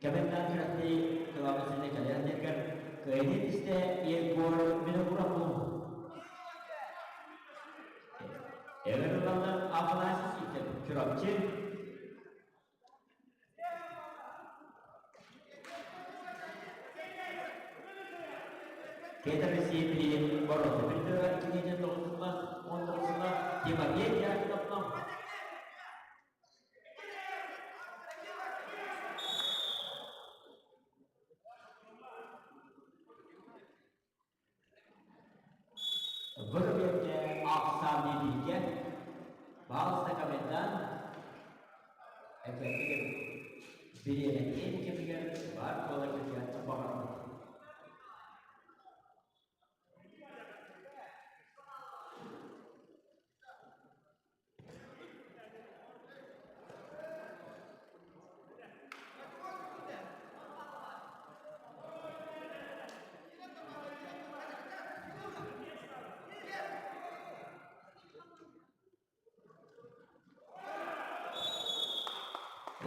Кэмэннээн күрэхтэһии кылаабысыны кэлэрдэргэр кыайыы истэ Егор Винокуров Эверуланна Афанасий Ситин Чурапчы Петр Васильевич Боросов бүтүрэр кинигэ тоҕусулла, он тоҕусулла Тимофей Яковлев. Вырвете ахсааны бииргэ баалыста комендант этэргин бириэмэтин кэмигэр баар буоларгытыгар баҕарабыт.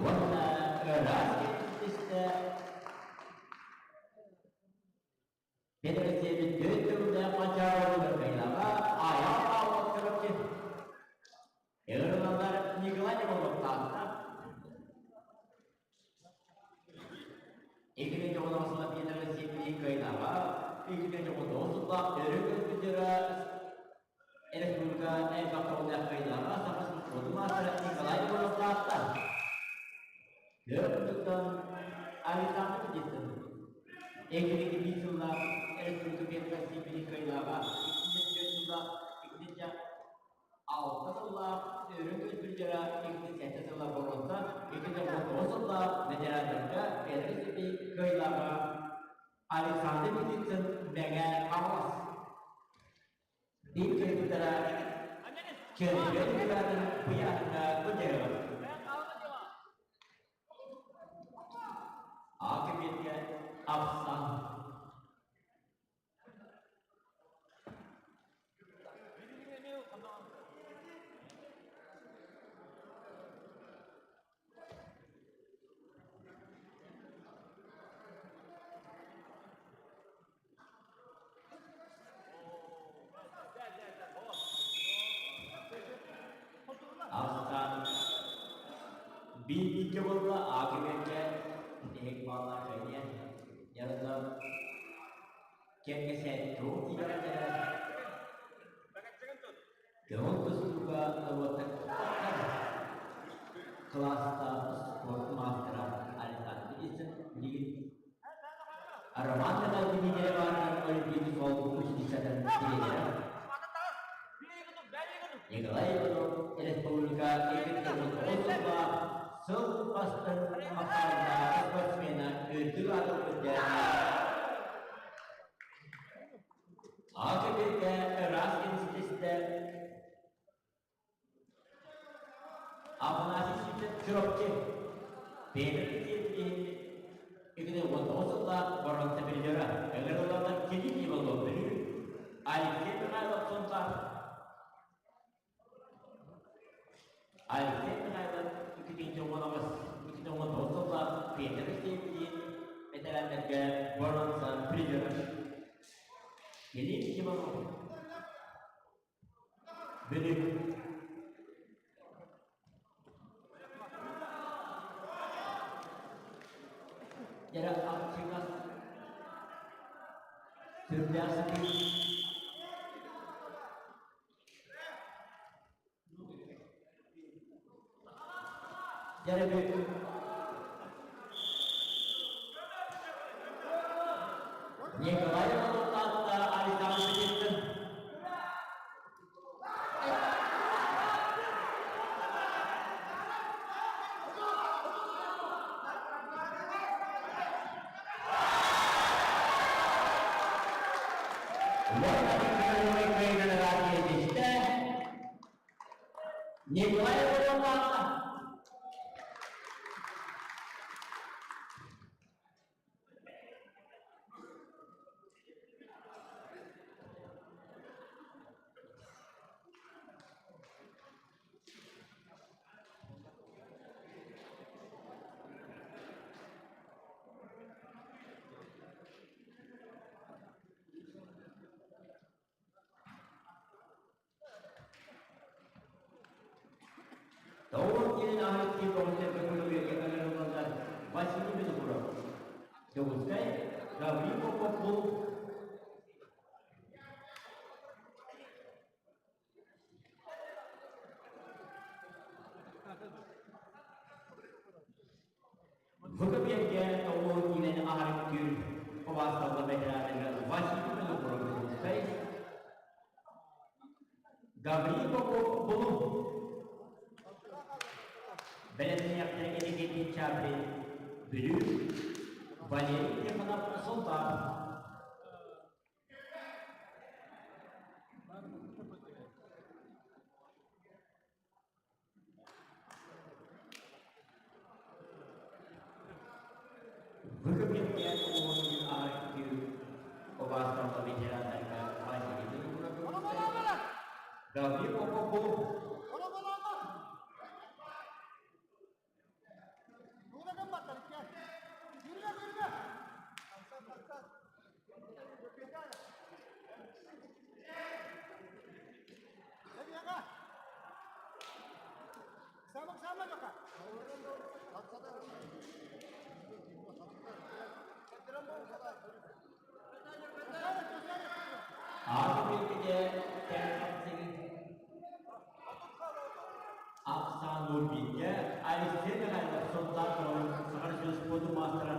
Уонна ыраас киирбиттэ Бэдэрсиэбит төрүт тыллаах Манчаарылыгар кыайдаҕа айаал хаалбат чурапчы. Ыҥырыллаллар Николай Иванов Таатта. Иккитин дьоҕун сыла Петр кыайдаҕа, иккитин дьоҕун сыллаах өрө көспүттэрэ республика элбэх көҕүлээх кыайдаҕа Саха спортун маастара Николай Иванов Таатта. Көр Александр Петицын 2002 сыллаах Республика Петросибири кыайыылааҕа, 2004 сыллаах 2006 сыллаах Өрүн көспүттэрэ, 2007 сыллаах боруонса, 2019 сыллаах ветераннарга Петросибири кыайыылааҕа Александр Петицын Мэҥэ Хаҥалас. Биир кыргыттара Чөргөн быраатын Куйаатыҥҥа быдьарыгар. Акимиэккэ ахсан. Ахсан биир буолла аакыбыакка иһик бааллар кэлиэ Ярослав кэмҥэ туох тиийбэтэ көҥүл тустууга норуоттар кылаастаах спорт маастара Александр Исин билигин Роман Михайлович баарынан Олимпийский суол училищетын тренера Николай Иванов республика 2009 сыл бастыҥ ахсааннаах спортсмена үрдүк аатын үрдээн АКБ-гэ ыраас институтта Афанасий Ситов Чурапчы Петр Сергеевич 2019 сыллаах боруонса призера ыҥырыллан кини Иванов Бүлүү Алексей Михайлов Сунтаар Алексей Михайлов 2018 2019 сыллаах Петр Сергеевич бэтэрээннэргэ боруонса призера Филипп Иванов Бүлүү Дьэрэ Арчыгас сүрдээх сытыы Дьэрэ Бүлүү Николай Иванов Александр Петрович Николай Иванов Тоҕус киһи аһыттыы көҕүстэргэ көлүгүөргэ ыҥырыллаллар Василий Винокуров, Дьокуускай, Гаврил Попов Выкопьергэ тоҕуһун киинэни аһарык түүн убаасталла бэтэрээннэргэ Василий Винокуров Дьокуускай, Гаврил Попов Булуҥ Бэлэмниэхтэрэ Иннокентий Чаприн Бүлүү, Валерий Тихонов Сунтаар. Выкопьергэ тоҕуһун аһарык түүн убаасталла ветераннарга Василий Винокуров Дьокуускай, Гаврил Попов Булуҥ. Ааты билбитэ Ахсаан Нурбигэ Алексей Михайлов Сунтаар Тоҕойун Саха Республикатын спордун маастара.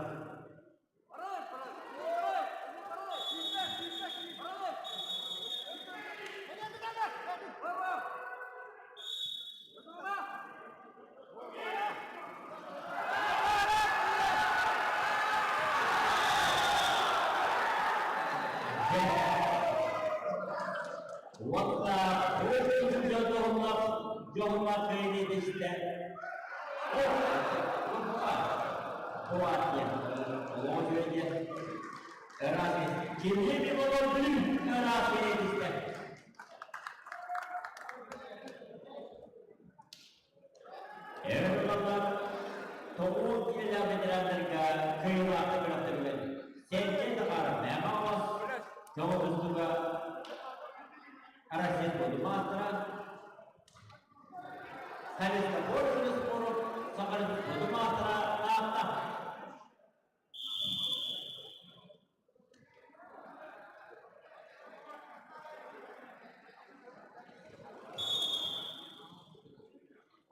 Уонна дьоһуннах дьоһуннах кыайыы Хорватия олоҕо үөрдэ ыраас кини олор бүлүү ыраас киһи Эр тоҕус киилэлээх ветераннарга кыайыылаахтык күрэхтэригэр Сергей Захаров Мэхаҕас көҕө тустууга Россия спордун маастара, Христофор Христофоров Саха спордун маастара Таатта.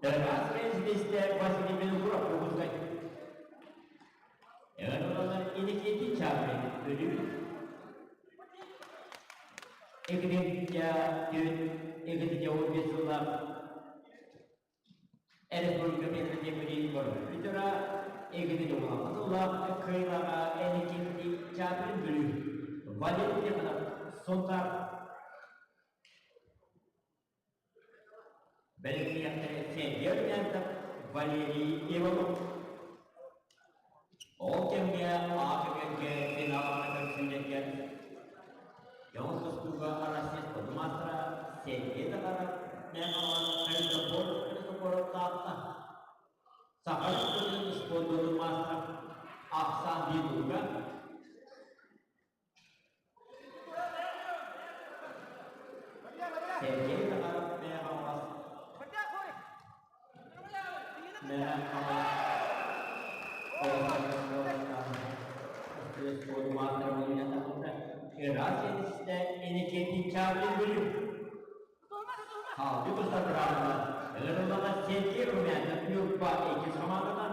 Ыраас миэстэ Василий Винокуров Дьокуускай. Эн Иннокентий Чаприн Бүлүү. Экономика 2015 сыллаах Республика Петр Бүлүү 2016 сыллаах кыайыылааҕа Иннокентий Чаприн Бүлүү. Валерий Тихонов Сунтаар. Бэлэмниэхтэрэ Сергей Румянцев, Валерий Иванов. Ол кэмҥэ АКГ финалга көрсүүлэргэ Дьоҕус тустууга Россия спордун маастара Сергей Захаров Христофор Христофоров Таатта Саха Республикатын спордун маастара Ахсан Битулга Сергей Захаров Мэхалас Мэхалас Ыраас истэ Иннокентий Чаплин Бүлүү. Салгыы тустар Ыҥырыллаҕа Сергей Румянцев Ньурба иккис хамаандатан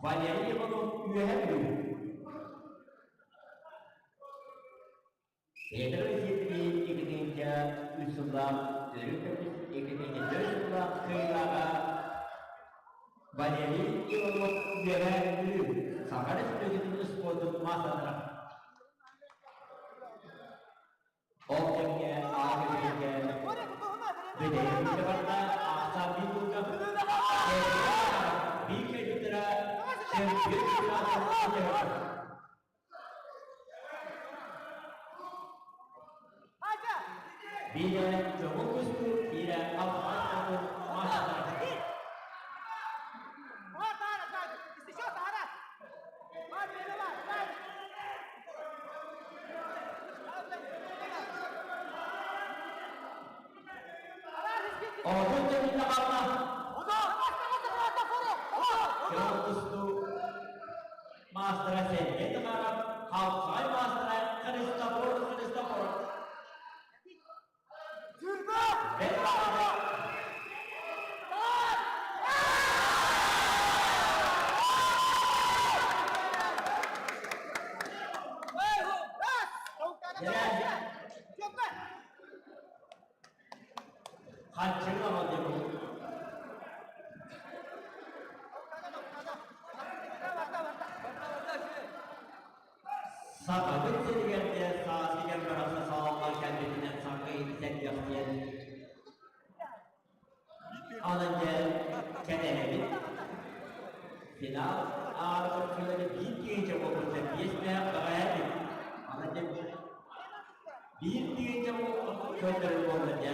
Валерий Иванов Үөһээ Бүлүү. Петр Васильевич 2003 сыллаах төрүт көмүс 2004 сыллаах кыайыылааҕа Валерий Иванов Үөһээ Бүлүү Саха Республикатын спордун маастардара. Ол кэмҥэ ааҕыыга бүтэһик барда ахсаан биир тылга биир кэлбиттэрэ Биирэ көҥүл көстүү, биирэ алҕас көҥүл маастардара. Сахабыт сиригэр дьэ сааскы кэм барахсан салаллан кэлбитинэн саҥа сэргэхсийэн Онон дьэ кэтэһэбит. Финал ааҕааччылары биир тыһыынча буолбуттар биэс мөһөх бэҕэһээ Онон дьэ биир тыһыынча көрдөрөр буолла дьэ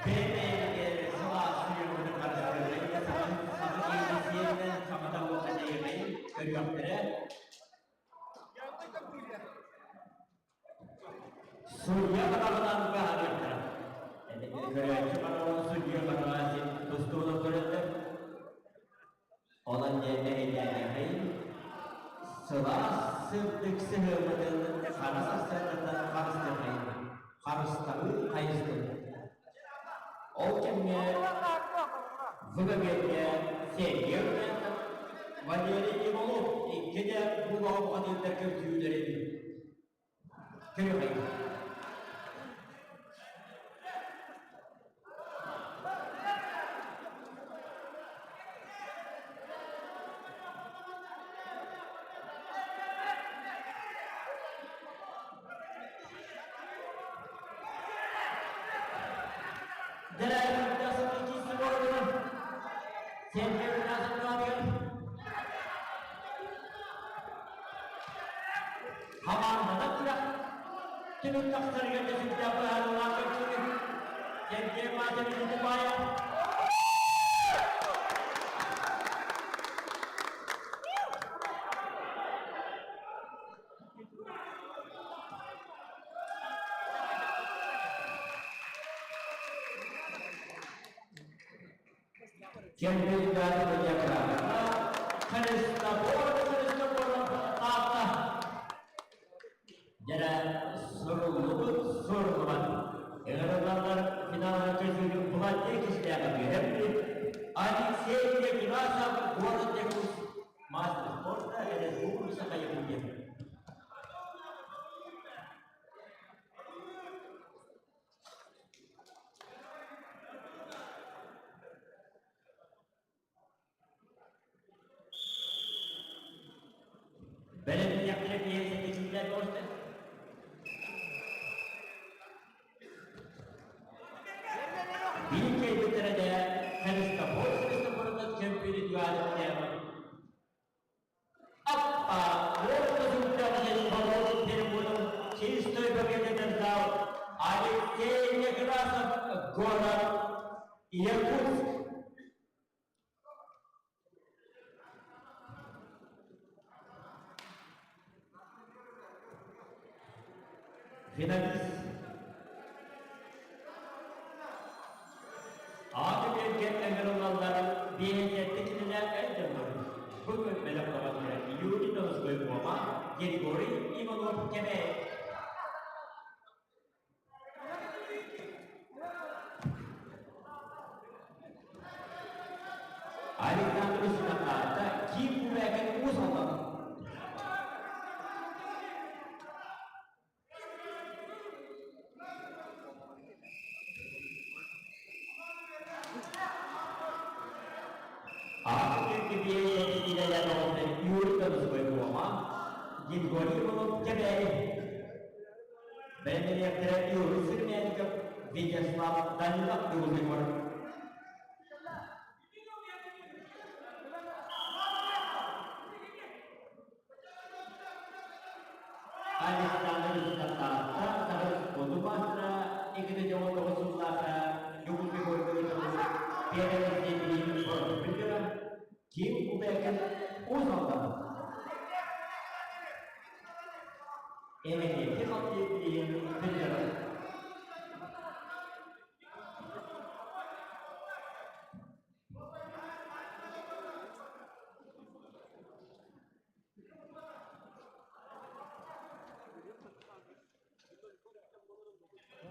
Бэйэ-бэйэбитигэр сылаас сыһыаммытын харыстыырга саҥа киһини сиэринэн саҥата уонна эйэҕэйин көрүөхтэрэ. Судья хараҕынан быһаарыахтара. Көрөөччү хараҕын судья хараҕа син тустууну көрөллөр. Онон дьэ мэһэйдээтэххин, сылаас сырдык сыһыаммытын хара сарсыардаттан харыстыаххайын, харыстабы хайыстын. Ол кэмҥэ ВГГ-гэ Сергей Румянцев, Валерий Иванов икки да булаҕа бухатыырдар көрсүһүүлэрин көрүөххэйин. Хамаанданан күрэх түмүк тахсарыгар да сүрдээх быһаарыылаах көрсүһүү. Сергей Матович Тупаев. Кембридждааҕы диаграмма Христофор Христофоров аата дьэрэ суруллубут суруллубат ыҥырыллаллар финалга көсүүнү Владимир Кистээҕэ үөрэппит Алексей Некрасов город Якутск мастер спорта Республика Саха-Якутия. Бэлэмниэхтэрэ киһи оҕуста. Биир кэлбиттэрэ да Христофор Христофоровна чөмпүүнү түһаатыктаах Аппа, чистой победы держал Алексей Некрасов, город Якутск. Финалист. Ааты биэргэ ыҥырыллаллар биэһэттэ кинилэр эр дьоннор. Бу күн бэлэх оҕонньоро Юрий Донской Куома, Григорий Иванов Кэбээйи. Александр Синакаата Киин Кубэкэн Уус Алдан. Ааты биэс оҕотун Юрий Донской Куома, Григорий Иванов Кэбээйи. Бэлэмнэниэхтэрэ Юрий Сырмянников, Вячеслав Данилов Дьулуһуйбар. Александр Устатаатта Саха спорду маастара 2019 сыллаахха Дьокуускай куоракка ыытыллыбыт Первенстве билиитин призера Ким Кубекин Уус Алдан. Эмэниэти хаппы билиһин призера.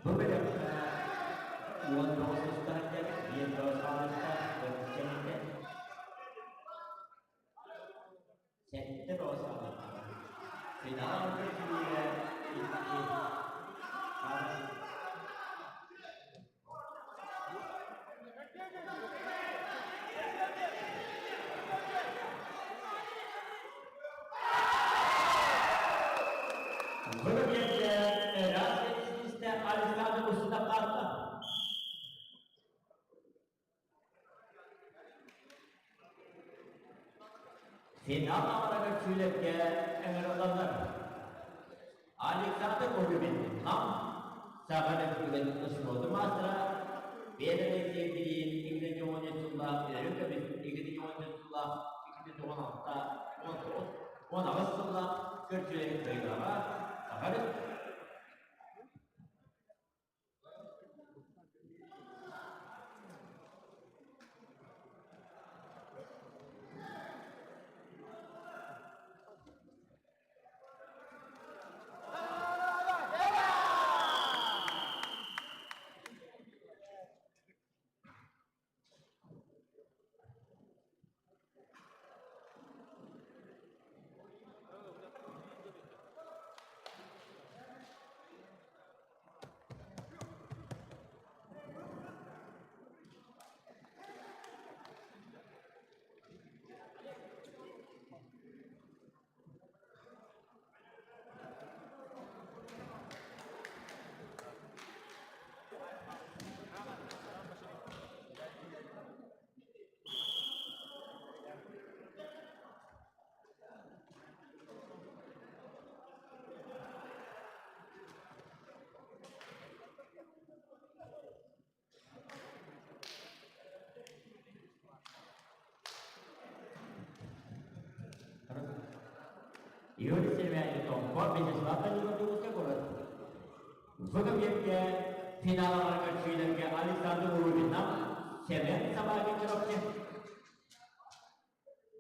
Бу бөлөххө 19 устаһыттар, 19 хаалыста. Вырабиэрдэ ыраас истэ Александр Устинов-Таатта. Финал аҕаларыгар сүүлэргэ ыҥырыллаллар. Александр Рубин Нам Саха Республикатын спордун маастара, Вера Алексеев билиин 2013 сыллаах өрө көмүс 2014 сыллаах 2016 19 18 сыллаах көрсүлэрин кыайыылааҕа Саха Юрий Сергеевич Томпо Вячеслав Данилов Дьокуускай куорат. Бу кэмҥэ финалларга көрсүүлэргэ Александр Рубинов, Семен Собакин Чурапчы,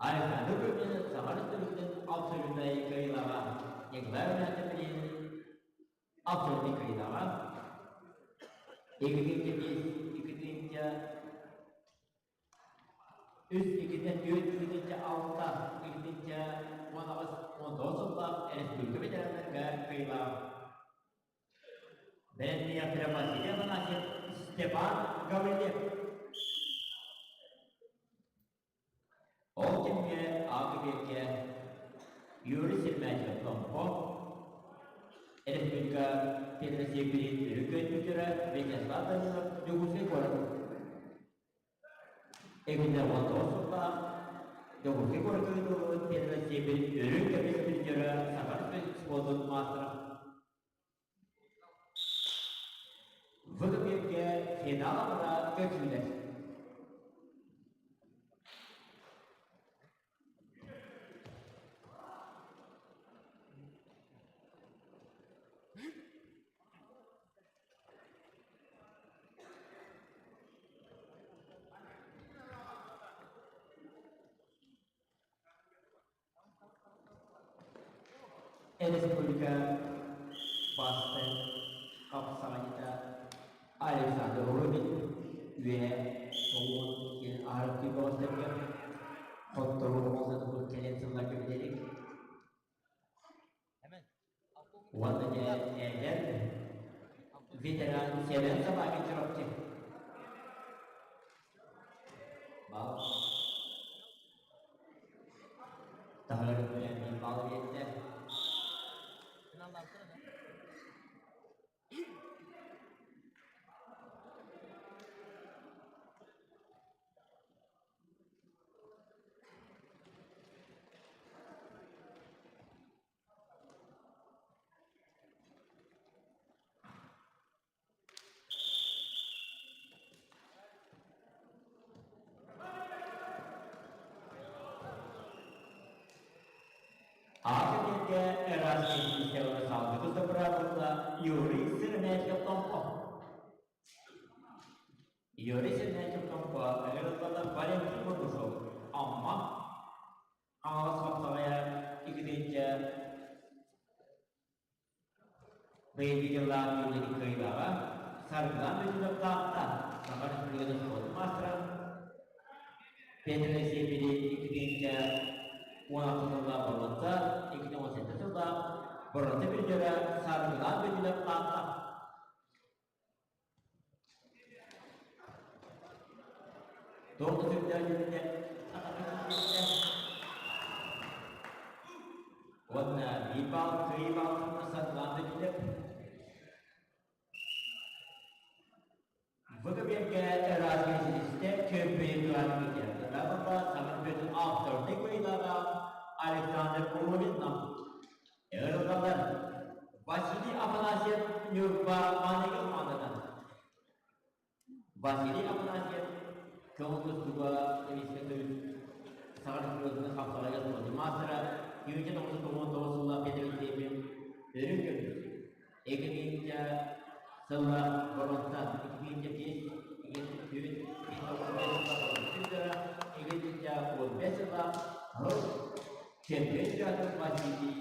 Александр Рубин Саха Республикатын абсолютнай кыайыылааҕа Николай Васильевич абсолютнай кыайыылааҕа 2-5, 2-3, 2-4, 2-6, 2-18, 19 сыллаах республика ветераннарга кыайыылаах. Бэлэмниэхтэрэ Василий Афанасьев, Степан Гаврильев. Ол кэмҥэ АГБ-гэ Юрий Сермятьев Томпо, республика Петросекрет өрүкөйбүтүрэ Вячеслав Данилов Дьокуускай куорат Эгинэ 19 сыллаах Дьокуускай куоракка ыытыллыбыт Петросекрет өрүк көмүс призера Саха спортун маастара. ВГБ-гэ финал аҕата көрсүүлэр. Республика бастыҥ хапсаҕайдьыта Александр Рубин үөһэ тоҕуон диэн аарыктыы бөҕөстөргө хотторуу оҥостотугар кэлэн сылларга билэрик. Уонна дьэ эдэр ветеран Семен Собакин Чурапчы. Бал. Таһыгар үктэнэн бал биэрдэ. Аата ыраас системаны салгыты сабыраабыта Юрий Сырмяков Томпо. Юрий Сырмяков Томпо ыҥырыллан Валентин Бургушев Амма Хаҥалас хапсаҕайа икитинчэ Быйылгы дьыллаах түүннэри кыайыылааҕа Саргылаан Бүлүнов Таатта Саха Республикатын спордун маастара Петр Алексеевич 2016 сыллаах боруонса, 2017 сыллаах боруонса призера Саргылаан Бүлүнов Таатта. Туох да сүрдээх дьүһүнэ уонна Биир баал кыайыы баалын Саргылаан Дмитриев. ВКБ-гэ ыраас чөмпүйүн Тураанникетова Саҥа Бүөтүн автордыы кыайыылааҕа Александр Коровин Ыарырҕалар Василий Афанасьев Ньурба маныгы хамаандата. Василий Афанасьев көҥүл тустууга эмискэ төрүт Саха Республикатын хапсаҕайга спордун маастара 1999 сыллаах Петр өрүү көмүс Экономика сыла боруонса 2005, 2004, 2015 сыла чемпион Василий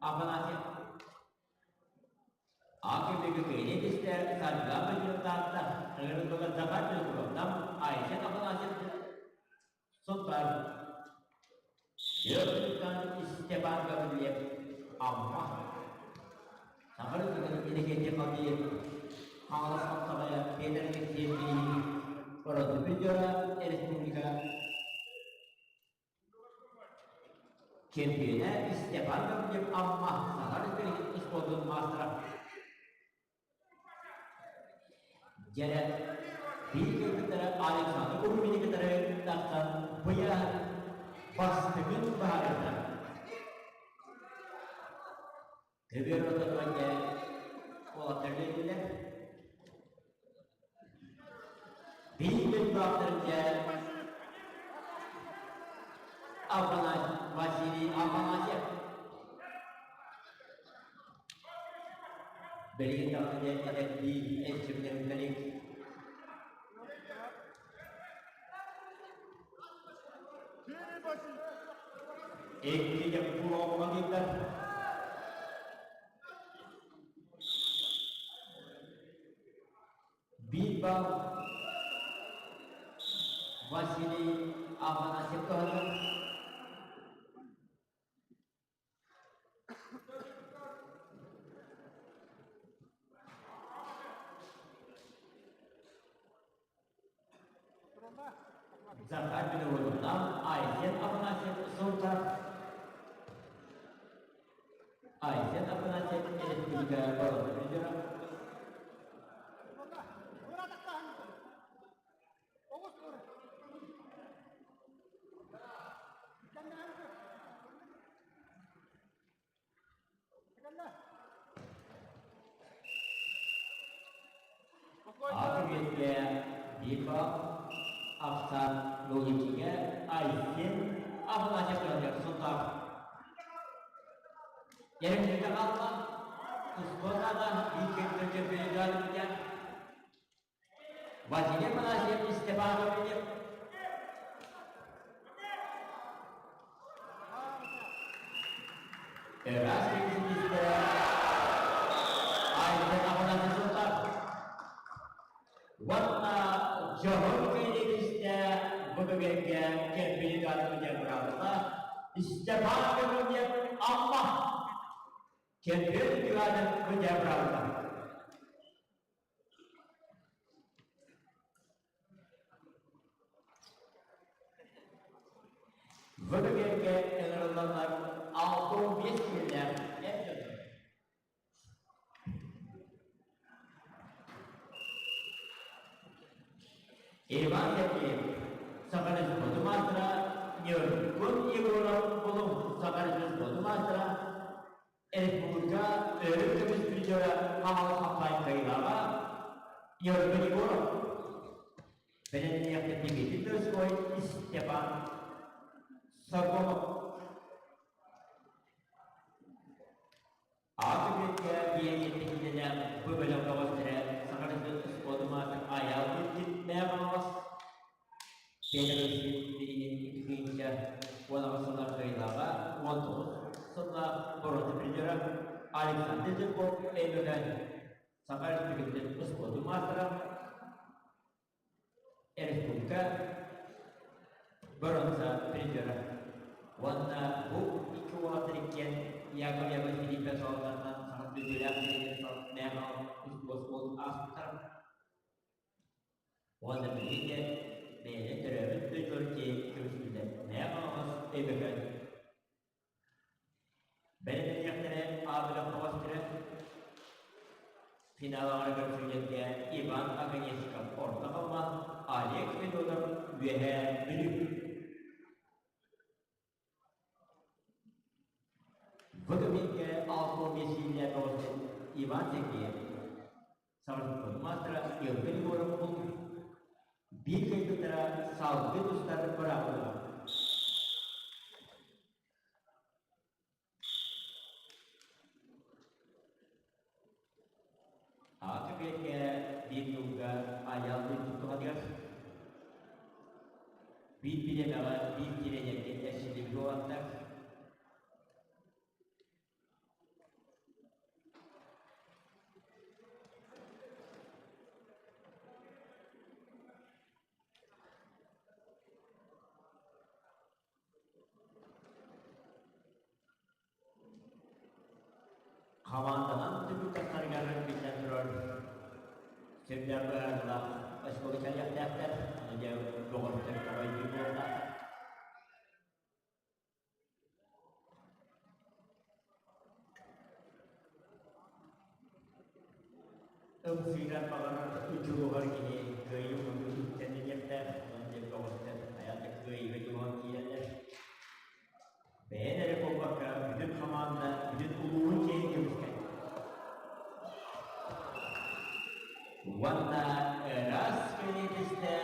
Афанасьев. АКБ кэриэтистэ Саргылаана Дьуртаатта, Ыҥырыллыга Захар Петровна, Айсен Афанасьев Сунтаар. Дьөрүттэн Степан Гаврильев Амма. Саха Республикатын Иннокентий Халдеев Хаҥалас Хаптаҕайа Петр Алексеев Ороду призера республика чемпиона Степан Гаврильев Амма Саха Республикатын спордун маастара. Дьэрэ, биир кыргыттара Александр Урумини кытары тахсан быйа бастыгын баһаарыттар. Көбүөр ортотугар дьэ уолаттар үлэлииллэр. Биир дойдулаахтарын дьэ Афанасий Василий Афанасьев Билигин даҕаны дьэ эдэрдии эрчимнэриннэрик Икки дьоппуоҥҥа киирдэр. Биир балл Василий Афанасьев туһанар. Захар Петровна Айсен Афанасьев Сунтар Айсен Афанасьев Республика лидера. Аҕа Биирба Ахсан Логичигэ Айсен Афанасьев Сунтаар Ярымчыка хаалла Туспа биир кэмҥэ Василий Афанасьевич Степанович Ыраас киһитэ Айсен Афанасьевич Уонна дьоһун киһитэ бу түгэҥҥэ кэлбит диэн быраабыла Степан Гаврильев Амма Чемпион Иванов бу диэн быраабыла. Бу түгэҥҥэ ыҥырылланнар 65 күннээх эр дьоно. Иван Сергеев, Саха Республикатын маастара, Ньургун Егоров Булуҥ Саха Республикатын маастара, Республика өрүт көмүс призера Хаҥалас Хаппаайын кыайыылааҕа Ньургун Егоров. Бэлэмниэхтэ Дмитрий Дорской, Степан Соргонов. Ааты диэн этиһиннэнэ бу бөлөх бөҕөстөрө Саха Республикатын спордун маастар Айаал Илкин Мэҕэ Петр билигин 2018 сыллар кыайыылааҕа, 19 сыллаах боруонса призера Александр Жирков Өймөкөөн Саха Республикатын спордун маастара, республика боруонса призера. Уонна бу икки уолаттар иккиэн Яков Яковлевич Филиппов салалтатынан саҥа бүдүөлээх тренер Мэҕэ устуос ааспыттар. Уонна билигин де бэйэлэрин төрөөбүт дойдуларын киэҥ көмүскүүллэр. Мэйэ Хаҥалас Өймөкөөн. Бэлэмнэниэхтэрэ. Финалаҕа көрсүүлэргэ Иван Оконешников Орто Халыма, Олег Федотов Үөһээ Бүлүү. Бу кэмҥэ 65 сииллээх бөҕөспүт Иван Сергеев Саҕарбыт маастара Елга Егоров булбут. Биир кыайбыттара салгыы тустар быраабылара. Аҕа кэпиэккэ биир тылга айаал туһатыгар биир бириэмэҕэ биир тириэньэргэ эрчиллибит уолаттар Хамаанданан түмүк тахсарыгар биллэн турар, сүрдээх быһаарыылаах оскуола кэлиэхтээхтэр, аны дьэ бөҕөстөр тоҕойдуу буолуохтаахтар. Ымсыырар баҕарар дьулуһар киһи кыайыы муҥу үктэниллиэхтээх, онон дьэ бөҕөстөр хайаан да кыайыыга дьулуһан киирэллэр. Бэйэн эрэ буолбакка, бүтүн хамаанда, бүтүн улууһун чиэһин көмүскээн. Уонна ыраас кэлиэтистэ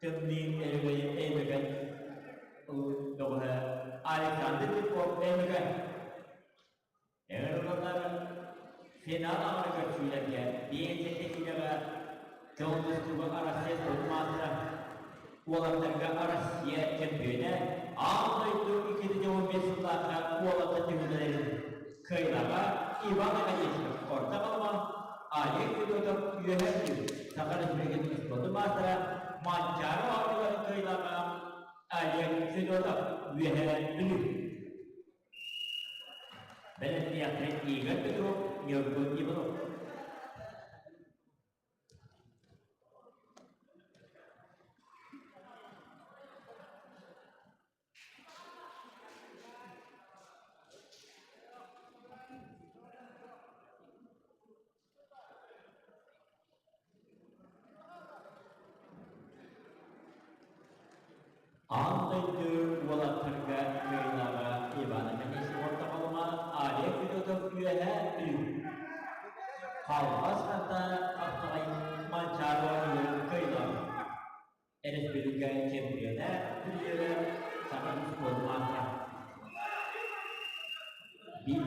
тымныы өрөгөйү Өймөкөн бөҕөһө Александр Типков Өймөкөн. Ыҥырыллар финал аҕара көрсүүлэргэ 57 киилэҕэ Тылгыстуга Россия спорт маастара, уолаттарга Россия чөмпүйүөнэ, аан дойду 2015 сыллаахха уолаттар түһүлгэлэрин кыайыылааҕа Иван Оконешников Орто Халыма, Олег Федотов Үөһээ Бүлүү, Саха Республикатын спордун маастара, Манчаары оонньууларын кыайыылааҕа Олег Федотов Үөһээ Бүлүү. Бэлэмниэхтэрэ Игорь Петров, Ньургун Иванов. Аан дойду уолаттарга кыайыылааҕа Иван Афанасьев Орто Халыма, Олег Федотов Үөһээ Бүлүү. Халбас ханта хаптаҕай Манчаары оонньууларын кыайыылааҕа. Өрөспүүбүлүкэ чемпиона, призера Саха спорт маастара. Биир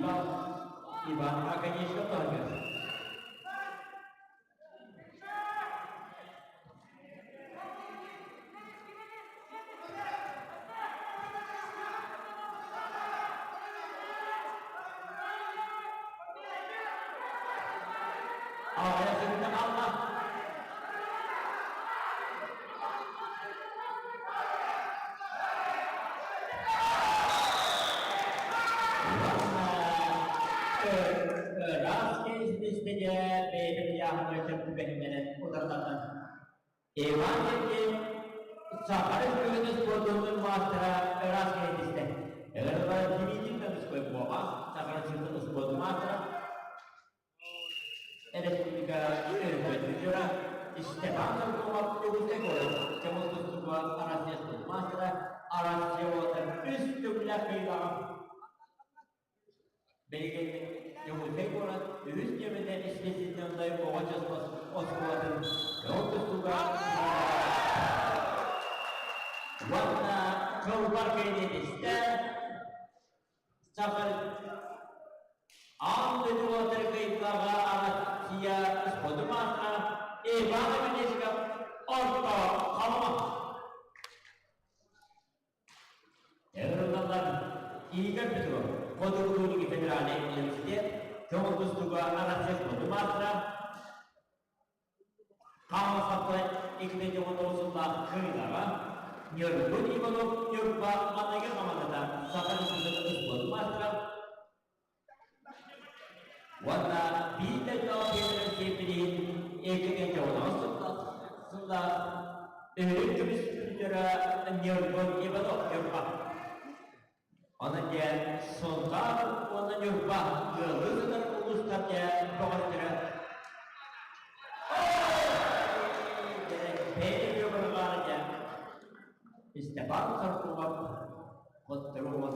Иван Оконешников таһыгар. Аҕыйах хаалла. Ыраас киһи бэйэтин ыйааһыныгар сөп түбэһиннэрэн утарыталлар. Иван Сергеев Саха Республикатын спордун маастара ыраас киһи Ыарыылар Дмитрий Донской Буома Саха Республикатын спордун маастара Республика өрөспүүбүлүкэ Степан Соргулов Дьокуускай куорат көҥүл тустууга Россия спордун маастара Россия уолаттар үс төгүллээх кыайыылааҕа Билигин Дьокуускай куорат үһүс нүөмэрдэ естественнай оҕо оскуолатын көҥүл тустууга уонна кылбар кэриэтистэ Саха Аан дойду уолаттар кыайыылааҕа Россия спордун маастара Иван Оконешников Орто Халыма. Ыҥырыллаллар Игорь Петров, Хотугулуу федеральнай университет көҥүл тустууга Россия спордун маастара Хаҥалас 2019 сыллаах кыайыылааҕа Ньургун Иванов Ньурба маҥнайгы хамаандата Саха Республикатын спордун маастара уонна биир дойдулаах Петр Сиэппиниин 2019 сыллаах Үрүҥ көмүс призера Ньургун Иванов Ньурба. Онон дьэ Сунтаар уонна Ньурба ыаллыы сытар улуустар дьэ бөҕөстөрө. Степан Соркулов хоттору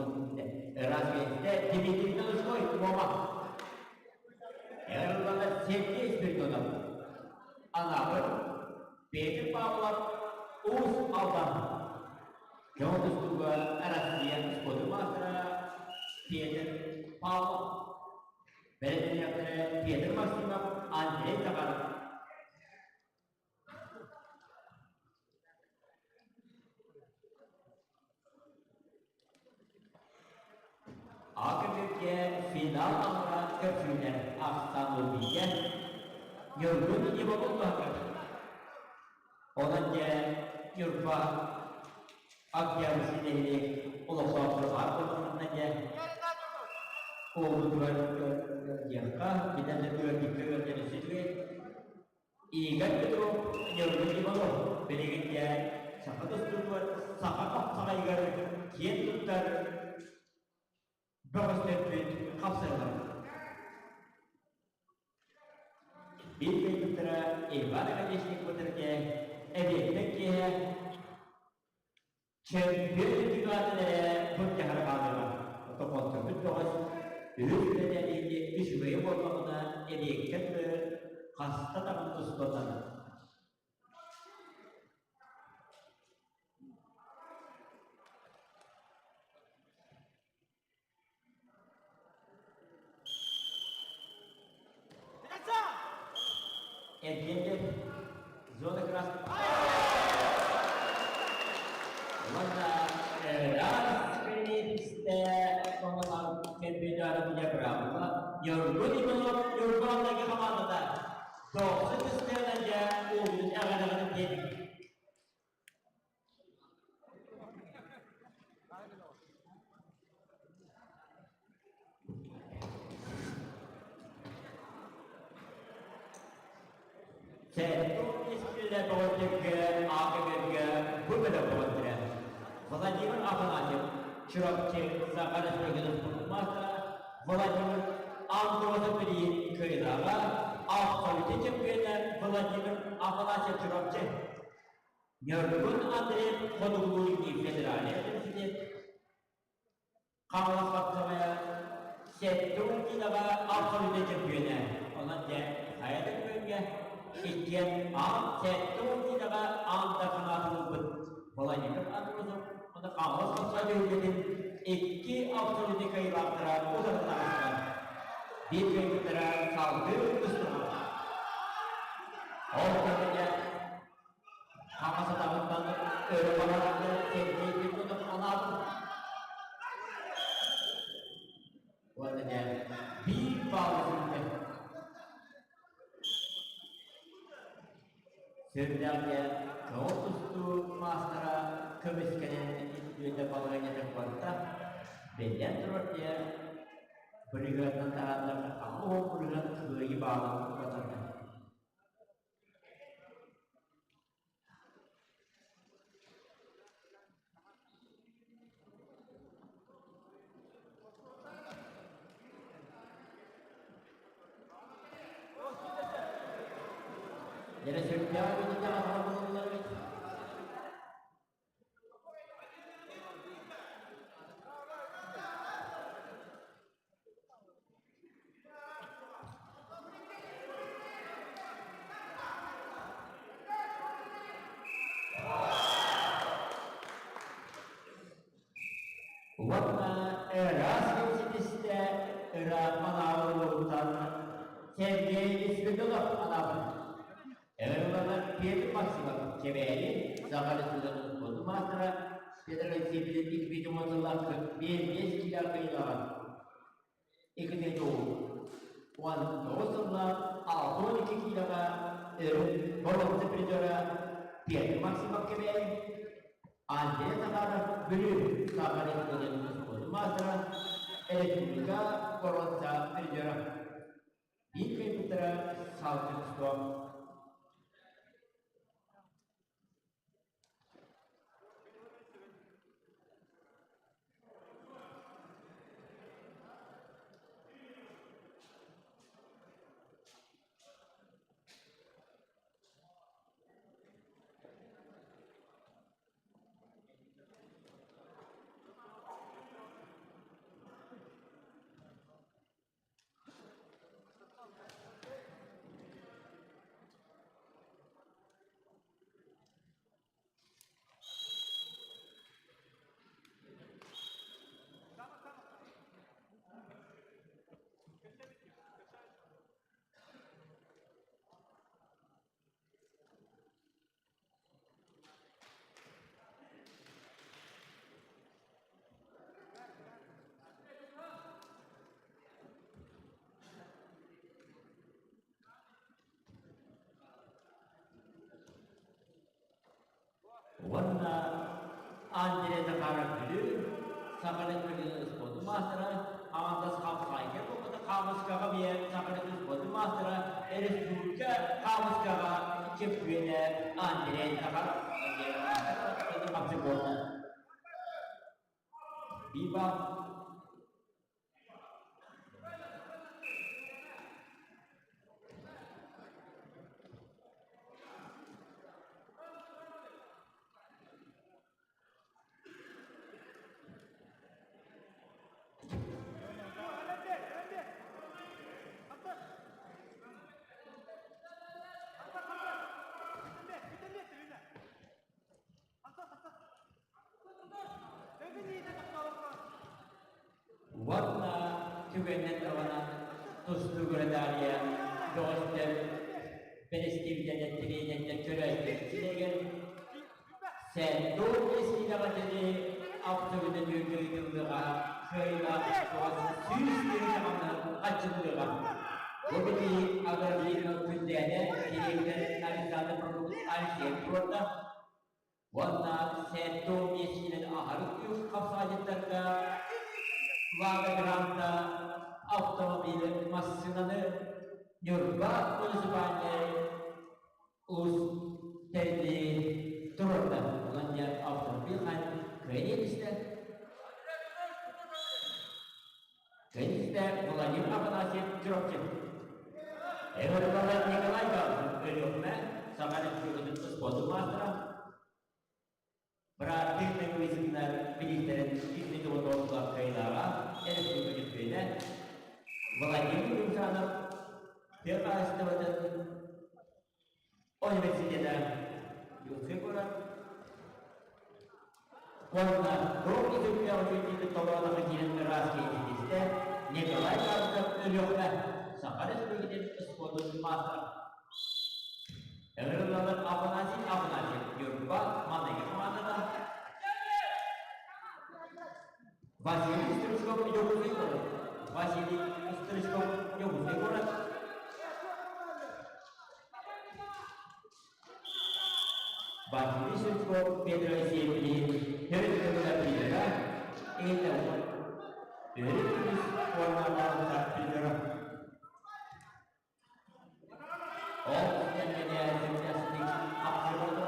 Разве Дмитрий Донской Муома. Эрыллана Сергей Спиридонов. Анаабыр Петр Павлов Уус Алдан. Көҥүл тустууга Россия спордун маастара Петр Павлов. Бэрэссэдээтэл Петр Максимов, Андрей Захаров. Академия финал амра көрсүүлэр ахсаан Ньургун Иванов туһаҕар. Онон дьэ Ньурба Октябрьский нэһилиэк олохтоохторо баар буоллахтарына дьэ уолбутугар диэххэ, билэн да ыалдьыкка ыалдьан өссө үчүгэй. Игорь Петров, Ньургун Иванов билигин дьэ саха тустуутугар саха хапсаҕайыгар киэн туттар бөҕөстөрбүт хапсыһаллар. Биир кыайбыттара Иван Оконечник бутырге эбиэттэн киэһэ чемпион үрдүк аатын эрэ былдьаһара хаалыаҕа. Отоконторбут бөҕөс үһүс үлэтээниини үчүгэйэ буоллаҕына эбиэккэ дылы хаста даҕаны тустуотана. Эргиэннэр зона красных уонна раз истэ чемпионаты для браво Ньургун Иванов Ньурбаҕа хамаандата дохсун түстэринэн дьэ уолун эҕэрдэлэрин тиэрдибит. Сэттэ бөҕөттөргө АКБ-га бу бөлөх бөҕөттөрө Владимир Афанасьев, Чурапчы Саха Республикатын маастара Владимир Андросов билигин кыайыылааҕа, абсолютнай чемпиона Владимир Афанасьев Чурапчы. Ньургун Андреев Хотугулуу-Илиҥҥи федеральнай университет Хаҥалас хапсаҕайа 70 киилэҕэ абсолютнай чөмпүйүөнэ. Онон дьэ хайа да күөҥҥэ иккиэн аан 70 киилэҕэ аан дархан ылбыт Владимир Андросов уонна Хаҥалас хапсаҕай түһүлгэтин икки абсолютнай кыайыылаахтара утары таҕыстылар. Биир кыайбыттара салгыы тустума. Ол кэмҥэ Хаҥас атаҕыттан өрө барарга Сергей Петров анаабыт. Уонна дьэ биир баалы сүрдэ. Сүрдээх көҕүс тустуу маастара көмүскэнэн үөтэ балаһыанньата куотта. Биллэн турар дьэ бырыһыаннан таһаардахха 80 бырыһыан кыайыы баалын куотарда. Дьэ, сүрдээх үтүөтэ аһара эбит. Уонна ыраас ситистэ ыраах анаабыллыбыттан Сергей Сведонов анаабыт. Ырыланар Петр Максимов Кэбээйи Саха Республикатын спордун маастара Петр Алексеевич 2010 45 киилэ кыайыылааҕа. 2019 сыллаах 62 киилэҕэ өрүт боруонса призера Петр Максимов Кэбээйи, Андрей Захаров Бүлүү Саха Республикатын спордун маастара, республика боруонса призера. Биир кыайбыттара Салтыкство. Уонна Андрей Захаров Бүлүү, Саха Республикатын спордун маастара, аҥардас хапсаҕайга буолбатах хаамыскаҕа биэ Саха Республикатын спордун маастара, республика хаамыскаҕа чөмпүйүөнэ Андрей Захаров диэн хапсык буолла. Биба Уонна түгэнинэн туһанан тустууга Дарья бөҕөстөр бэрэстэбиитэллэр тренердэр көрөөччүлэригэр Сэрдук истиилэҕитини абсолютно ыытыллыаҕа кыайыылаах 100 тыһыынчаҕа хаччыллыаҕа. Бу билии агрофирма Күндээнэ дириэктэр Александр Прокопьевич Алексеев туруорда. Уонна 75 киилэн аһары күүс хапсаҕайдьыттарга Лада Гранта автомобили массыынаны Ньурба муниципальнай улуус тэрилии туруорда. Онон дьэ автомобиль хаһан кыайан истэ. Кыайан истэ Владимир Афанасьев Чурапчы. Эвертон Николай Павлов Өлүөхүмэ Саха Республикатын спордун маастара, бырааттыы Ньургуйсыннар бириистэрин 2019 кыайыылааҕа республика чөмпүйүөнэ Владимир Юмшанов тыа хаһаайыстыбатын университета Якутскай куорат уонна туох итимнээх үчүгэйдик толоонохо киирэн ыраас киһитэ Николай Павлов Өлүөхүмэ Саха Республикатын спордун маастара. Ыҥырыллалар Афанасий Афанасьев Ньурба маныгы хамаандата Василий Стручков Дьокуускай куорат Василий Стручков Дьокуускай куорат Василий Стручков Петр Алексеевич төрүт тылга призера это төрүт үгүс формалаах призера. Ол кэмҥэ сөптөөхтүк хапсырбыта.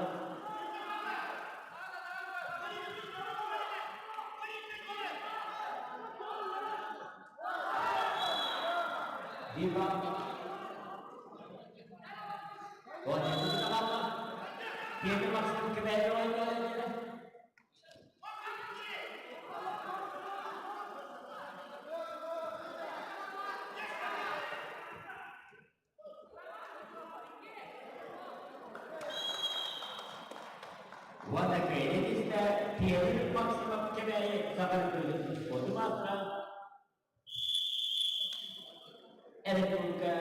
Дима Петр Максимов кэбээйи оонньоон Уонна кыайыы истэ Петр Максимов Кэбээйи Саха Республикатын спордун маастара Республика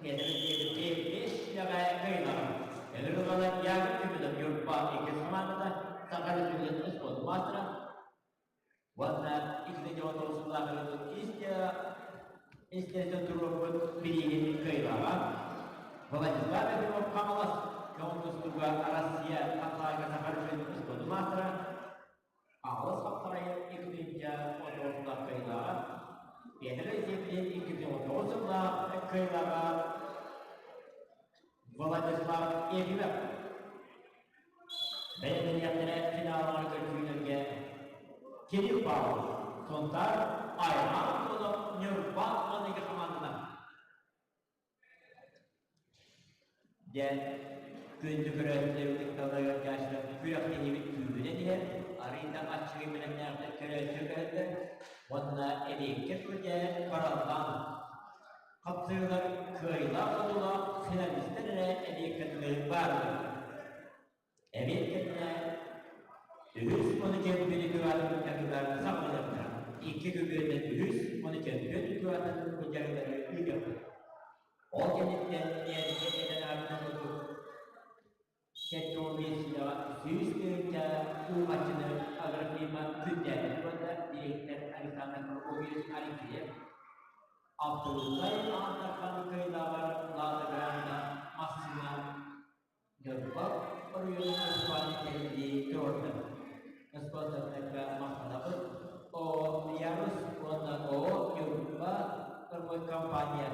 Петр Алексеевич үлэҕэ кыайыылааҕа. Ыҥырыллалар Яков Семенов Ньурба иккис хамаандата Саха Республикатын спордун маастара уонна 2019 сыллаах истиэстэн туруорбут бирииһин кыайыылааҕа Владислав Ефимов Хаҥалас көҥүл тустууга Россия хапсаҕайга Саха Республикатын спордун маастара Хаҥалас хапсаҕайын 2019 кыайыылааҕа Петр Алексеевич 2019 сыллаах кыайыылааҕа Владислав Ефимов бэлэмнэниэхтэрэ финаллары көрсүүлэргэ Кирилл Павлов Сунтаар Айман Антонов Ньурба маныгы хамаандата Диэн күндү көрөөччүлэр ытыкталларыгар дьаачылар күрэхтэһиибит күүһүнэн иһэр, арыый да аччыгый бэлэмнээхтэр көрөөччү кэлэллэр уонна эбиэккэ турдьээн бараллаан хапсыһыылар кыайыылаах-хотуулаах финалистар эрэ эбиэккэ дылы бааллар. Эбиэт кэннэ үһүс уонна чөмпүйүөн үтүө дьарыгар саҕаланыахтара. Икки күбүөннэн үһүс уонна чөмпүйүөн үтүө бу дьарыктары ыытыахпыт. Ол кэнниттэн эргэ этэн аатынан курдук 75 сыллаах 100 тыһыынча уу харчыны агрофирма күннээбит уонна дириэктэр Александр Прокопьевич Алексеев Абдуллай Аан Дархан кыайыылааҕар Лада Гранта массыына Ньурба оройуонун муниципальнай тэриллии Jordan спонсордарга махтанабыт. О Ярус уонна О Ньурба компания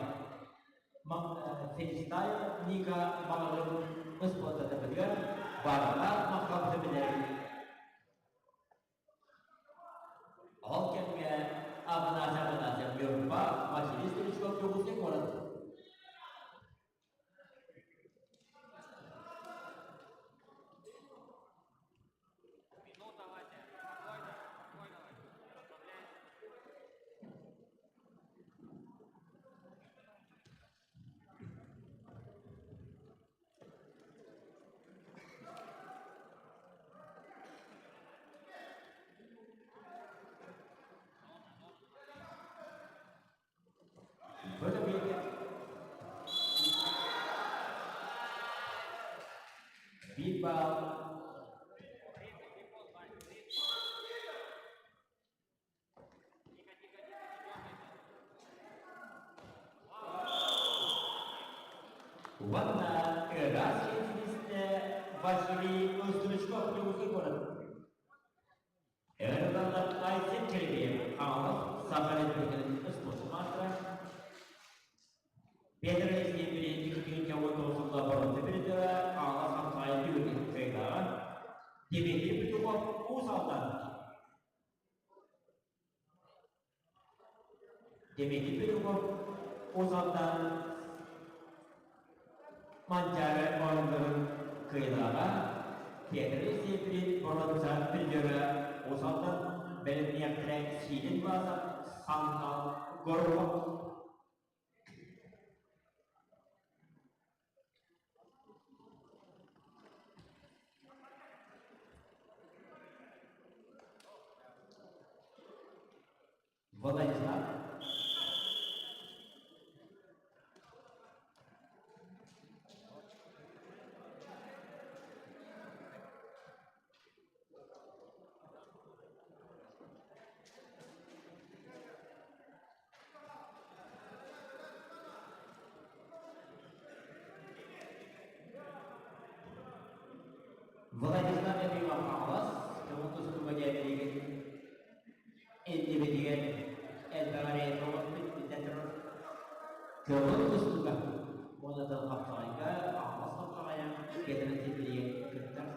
Фристайл Ника маҕаһыын спонсордарбытыгар барҕа махталбытын билэбит. Ол кэмҥэ Афанасий Афанасьев Ньурба Василий Стручков Дьокуускай куорат. Минута, Вася. Спокойно, спокойно, Вася. Расслабляйся. Биир баал Уонна ыраас кэнсилиистэ Василий Стручков Дьокуускай куорат. Эр Айсен Черепеев Хаҥалас Саха Республикатын спорт маастара Петр Алексеевич 2019 сылла боруонса призера Хаҥалас Хамсаайа түгүргүн кыайдааҕа Дмитрий Петухов Уус Алдан Дмитрий Петухов Уус Алдан Манчаары оонньууларын кыайыылааҕа Петр Алексеевич боруонса призера Уус Алдан бэлэмниэхтэрэ Сиилин Власов Саҥкал Горохов Владислав Владислав Ефимов Хаҥалас көҥүл тустууга диэн иннибитигэр элбэх эрэйи оҥорбут биллэн турар. Көҥүл тустууга уонна тыл хапсаҕайга Хаҥалас хапсаҕайа Петр Сибирийэ кыттар.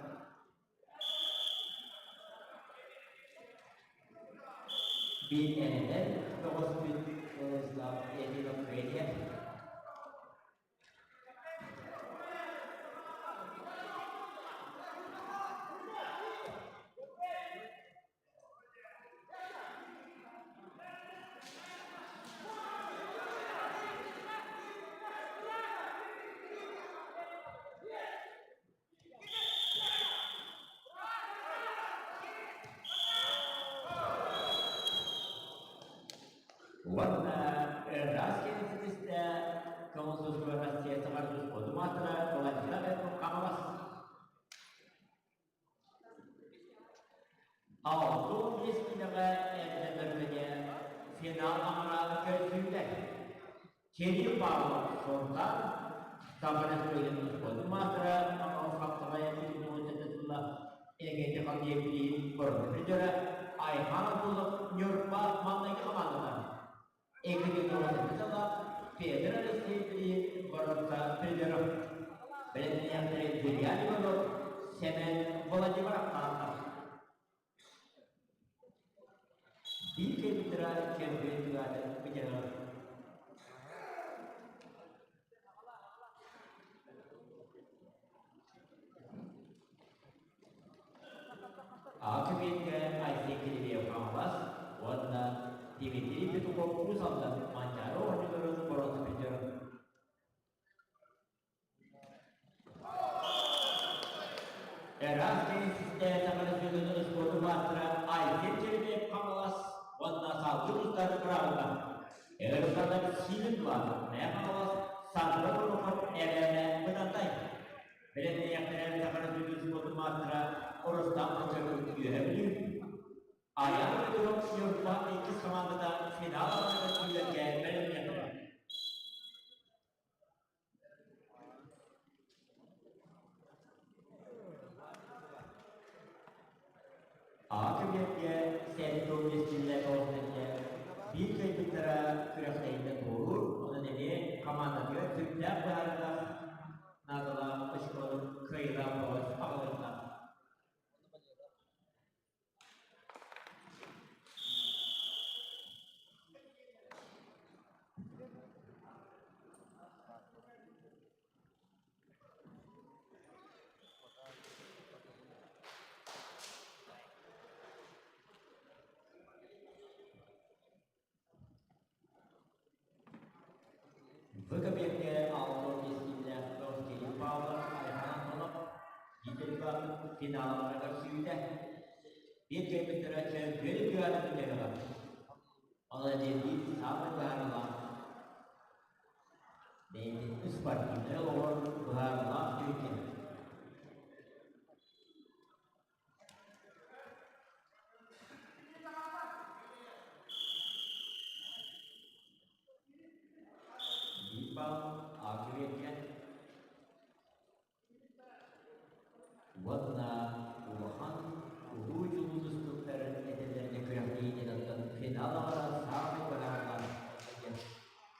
Биир эрэнэр бөҕөспүт Владислав Ефимов кыайыа. Уонна ыраас кэнситистэ Комсомольская Россия саҥар спорду маастара Владислав Хаҥалас 65 киилэҕэ эрдэ финал аҥара көрсүүтэ. Кирилл Павлов Сунтаар Саха Республикатын спордун маастара Хаҥалас Хаптаҕайа сүүс Эгети Халдеевлиин боруна призера Айхан Абдулов Ньурба маҥнайгы хамаандата. 2009 сыла Петр Алексеевлиин боруна призера. Бэлэмнээхтэри Вильям Иванов, Сэмэн Владимиров тааттар. Биир кэлбиттэрэ кэлбит түгэтин бүтэрэр. Аакыбиэккэ Айсен Кириллев Хаҥалас уонна Дмитрий Петухов Уус Алдан Манчаары оонньууларын боруонса призера. Ыраас теннисистэ Саха Республикатын спордун маастара Айсен Черепев Хаҥалас уонна салгыы тустар быраабыла. Эр Силин Платов Мэйэ Хаҥалас Сандра Горохов Эбээнэ Бытантай. Бэлэмнэниэхтэрэ Саха Республикатын спордун маастара Рустам Кочергин Үөһэ Бүлүү. Айан Петров Ньурба иккис хамаандата финал аҕатыгар киирэргэ бэлэмнэниэхтэрэ. А көбүөргэ 75 киилэ тоҕус биир кыайбыттара күрэхтэһииттэн туоруур, онон эмиэ хамаандатыгар сүрдээх быһаарыылаах наадалаах очкону кыайыылаах бөҕөс аҕалыахтаах. В кабинетке алтын кэскиллээх Кирилл Павлов, Айхан Антонов Дмитрий финалларга көрсүүтэ. Биир кэлбиттэрэ чөмпүйүөн күрэҕин бүтэрэ. Ол эдэрдии саамай быһаарыылаах бэйэтин спортивнай олоҕор быһаарыылаах түһүккэ. Биир бал Акүрүөккэ уонна улахан улуу дьулуу тустууктарын этэллэргэ күрэхтэһиитин оттон финал аҕара саамай быһаарылаах диэн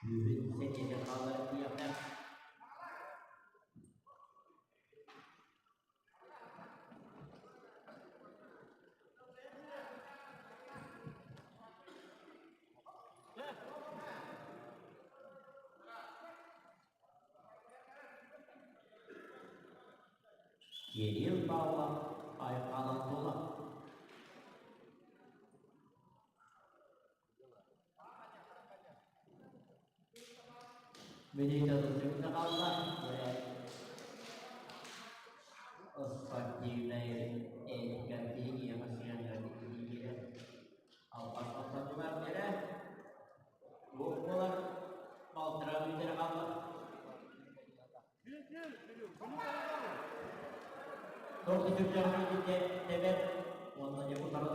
күүһүн сэниэтин хаалларан диэхтээх. Кирилл Павлов, Айхан Антонов. Мүнүүтэ тутуһунна хаалла. Спортивнай этикаттии сыһыаннар албас ортотугар кэлэ туох буолар балтараа мүнүүтэ хаалла. Туох да сүрдээх тэбэр уонна дьэ утары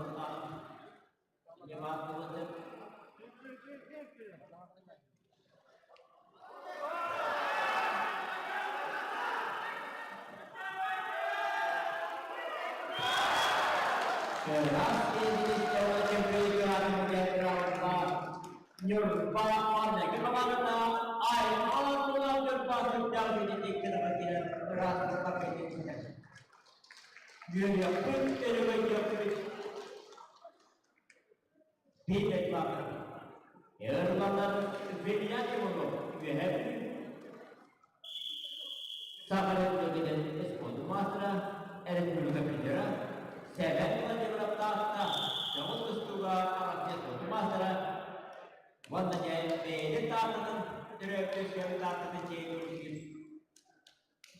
Ньурба маҥнайгы хамаандата Аймал тула Ньурба сүрдээх үчүгэйдик кэлэн ыраас кэлбиттэр. Үөрүөхпүт, өрөгөйдүөхпүт биир дойдулаахтарбыт. Эр Вильян Иванов Үөһээ Бүлүү, Саха Республикатын спордун маастара, республика призера, Сэмэн Владимиров Таатта көҥүл тустууга Арассыыйа спордун маастара уонна дьэ бэйэтин Тааттатын төрөөбүт Тааттатын чиэһин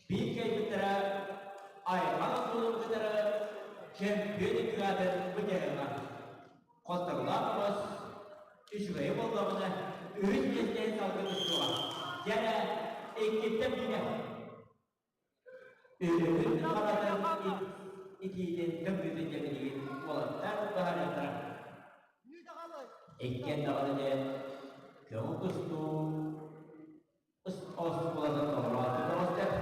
Биир кэлбиттэрэ Айхан Антонов кытары чөмпүйүөн икки быдьарыга. Хотторулаах оҕус үчүгэйи буоллаҕына үһүс миэстэни салгыы тустуоҕа. Дьэ иккиттэн биирэ. Үһүн харатын итиитин төҥүүтүн дьэбинигин уолаттар баһарыахтара. Иккиэн даҕаны диэн көҥүл тустуу оскуолатын толорооччу бөҕөстөр.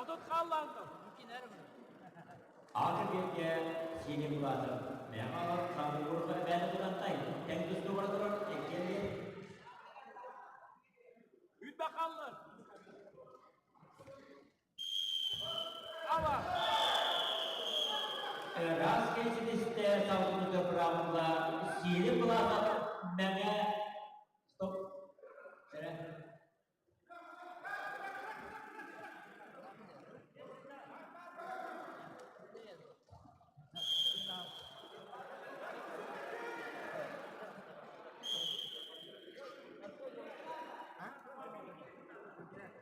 Отут хааллаанды. Аты биэргэ сиини булаатым. Мэҕэ хабыллуурга бэйэ тутантай. Тэҥ тустуу бара турар эккиэлли. Үт бакаллы. Ава. Ыраас кэлситистэ салгыны быраҕылла сиини булаатым мэҥэ стоп. Эрэ.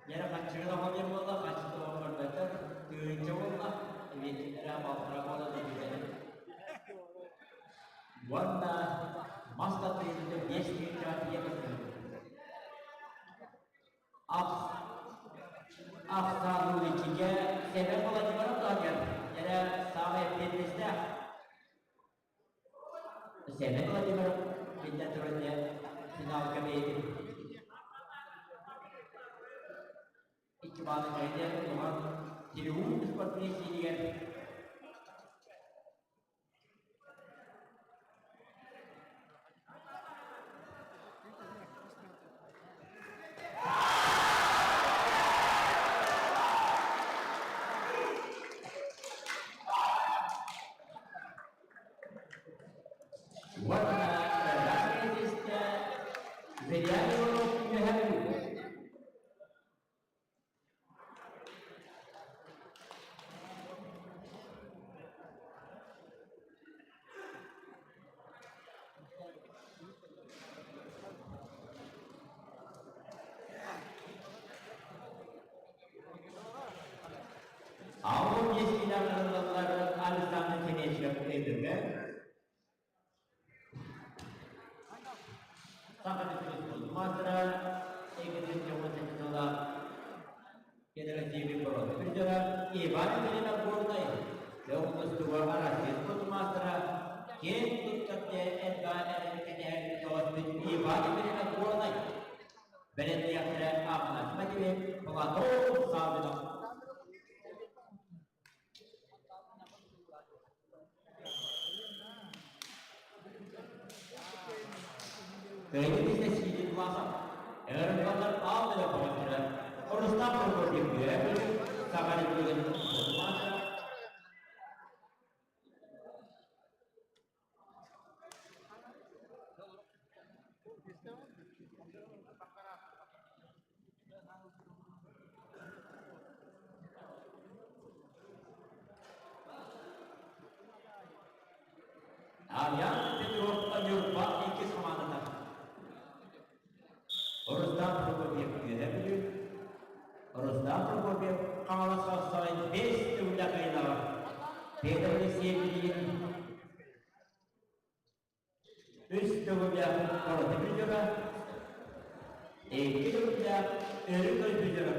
Дьэрэ хаччыга да диэн буолла, хаччыта көрбөттөр, тыһыынча буолла, эбиэтиннэрэ балтара буола да Уонна мас тардыһыыта 5 тыһыынчаҕа тиийэ көстүбүт. Ахсаан иккигэ Семен Владимиров туһанар. Дьэрэ саамай эппиэтинэстээх. Семен Владимиров биллэн турар дьэ финалга бэйэтин икки баалы кэйдэ улахан Триумф спортивнай сиинигэр Уонна ыраас Зырян Иванов үөһэ Алло биэс киилэҕэ Александр Кенечев өйдөбүлэ Саха Республикатын маастара 2017 сыла Федеративный борода призера Иван Ильина Горнай Леонтовского Россия спорт маастара киэн туттар элбэ кэтэһэр тоҕоспүт Иван Ильина Горнай бэлэмниэхтэрэ Афанасий Матвеев Платон Саввинов. Кыайыы сиидин Власов, Эрбалар аал көмөлөрө, Рустам Прокопьев үөрэ Саха Республикатын маастара Арьян Петров Ньурба иккис хамаандата. Рустам Прокопьев Үөһэ Бүлүү, Рустам Прокопьев Хаҥалас Хапсаҕай бэс төгүллээх кыайыылааҕа. Петр Алексеев билигин үс төгүллээх Ороты призера, икки төгүллээх Өрүкүй призера.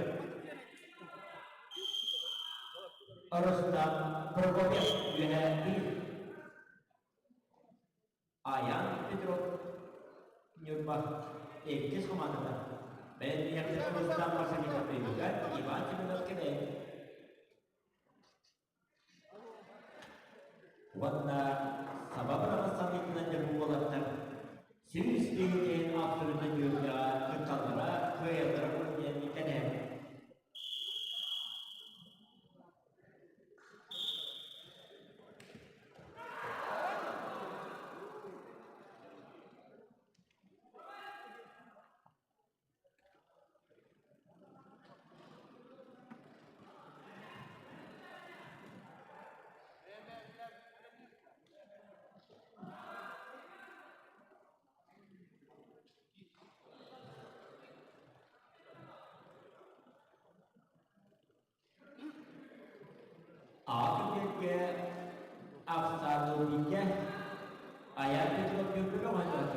Рустам Прокопьев Үөһэ Бүлүү. Аян Петров Ньурба иккис хамаандата. Бэлэмниэхтэр Рустам Марсаников өйүгэр Иван Семенов кэлэн уонна саба быраҕа саныытынан дьэ уолаттар 100 киһи абсолютно түөртэҕэ кытталлара кыайаллара диэн кэнэһэр. Аҕа Ахсаалыыбикэ айар Петровка оҥоһуллар.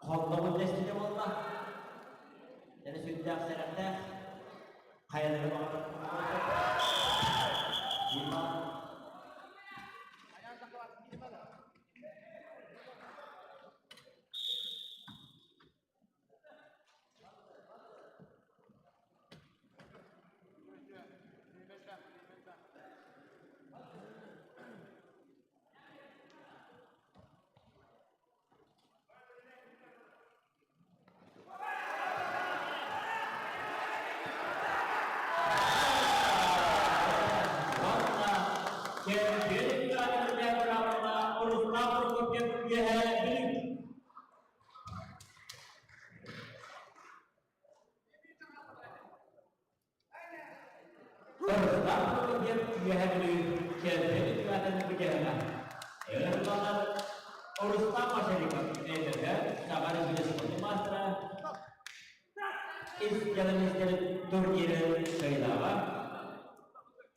Холлобун дэстилэ буолла. Дьэ сүрдээх сэрэхтээх. Хайалары баҕарар. Дима. Уонна чемпион быраабыла Рустам Прокопьев Үөһээ Бүлүү. Рустам Прокопьев Үөһээ Бүлүү чемпион үтүөтэн бүтэһигэ. Өр Рустам Машариков ЭТБ Саха Республикатын маастара ис дьалымистэрин турнирын кыайыылааҕа.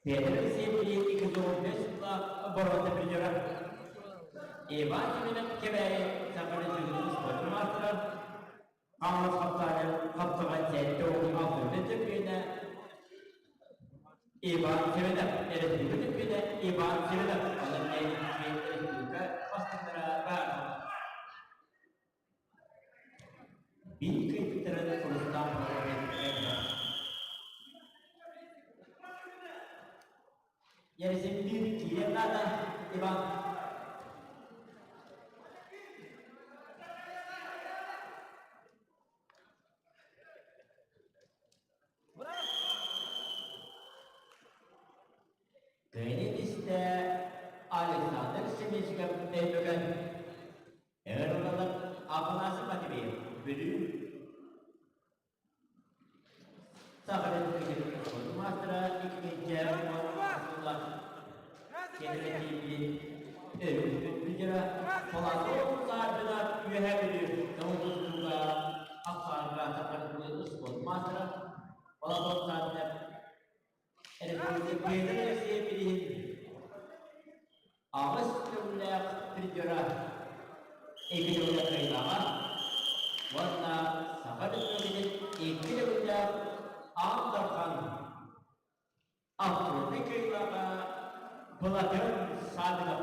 Петр Алексеевич 215 сыллаах боруота призера. Иван Семенов Кэбээйи Саха Республикатын спордун маастара, Хаҥалас хаптаайа хаптаҕай 76 чөмпүйүөнэ Иван Семенов, өрөспүүбүлүкэ чөмпүйүөнэ Иван Семенов, онон өрөспүүбүлүкэ бастыҥнара баар. Биир кыайбыттарын Рустам Ерсин биир киирэн наада, Иван. Кыайыы истэ Александр Семичков өймөкөн өр ылалар Афанасий Матвеев Бүлүү Саха Республикатын спордун маастара 2010 сыллар кэпэрэтиибин өрүспүт лидера Платон Саввинов Үөһээ Бүлүү Тоҕус ахсааҥҥа Саха Республикатын спордун маастара Платон Саввинов Республика Россия билиһин аҕыс төгүллээх призера, икки төгүллээх кыайыылааҕа уонна Саха Республикатын икки төгүллээх Аан Дархан абсолютнай кыайыылааҕа Былатыан Саввинов.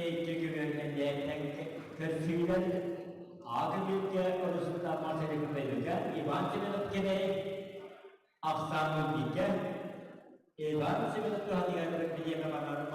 Икки күбүөргэннээттэн көрсүүлэр Аакы-Бүлгэ Рустам Марселевич Иван Семенов Кэбэйи ахсаан бииргэ Иван Семенов туһатыгар бириэмэ баранан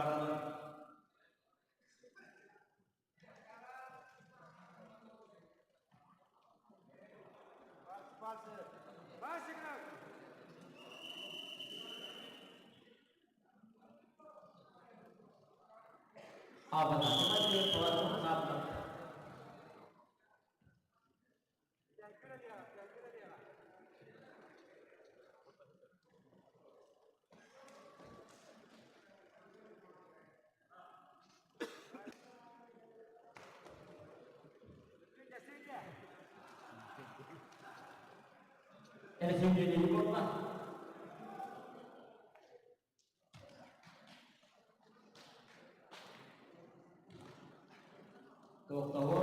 Эрсиндьэни буолла. Тохтоһуо.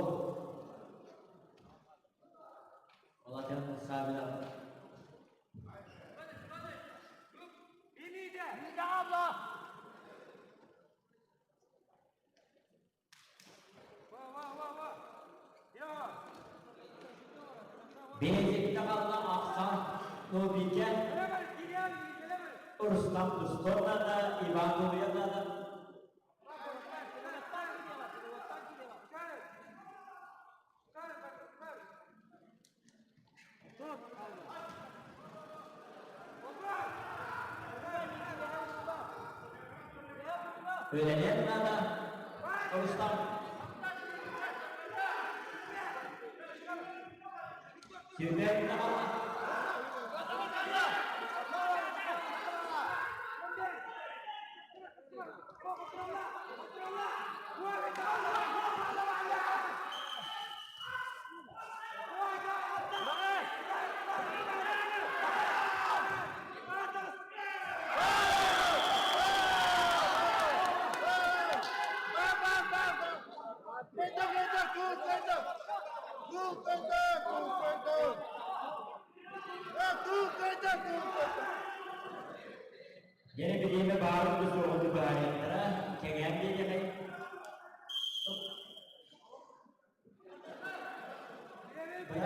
Владимир Савинов. Бэйэтэ хаалла ахсан Нобике Рустам Тустовна да Иван Гурьевна да Үлэлиэн наада. Рустам. Сирдээт даҕаны. Дьэ бириэмэ баарын да суоҕун быһаарыахтара, кэҥээн биэриэҕэй. Дьэ,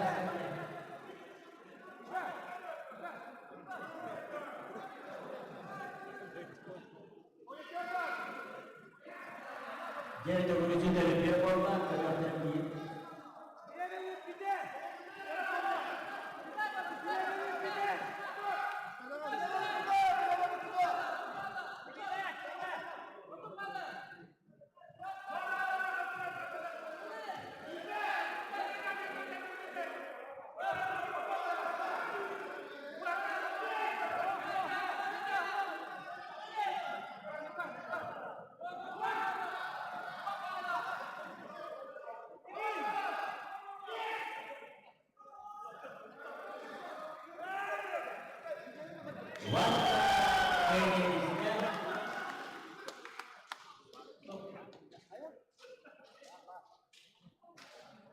төгүрүчү төлөпүөн буолла, көрүөхтэн биир.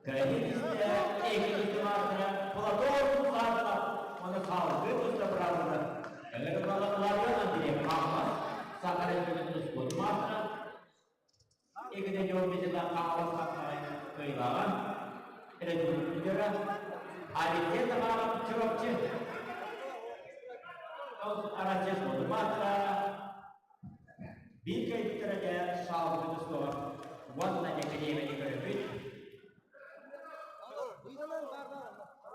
Кэлин истэ икки маастара Платон Сарсов оны салгыы туста быраабыла. Өлөр Андрей Павлов Саха Республикатын спорт маастара Иккитэ дьон битила хаалас хапсаҕай кыайыылааҕа Республика Алексей Захаров Чурапчы Россия спорт маастара биир кэлбиттэрэ саалбыт устуоҕар уонна дьэкириэбэни көрөбүт.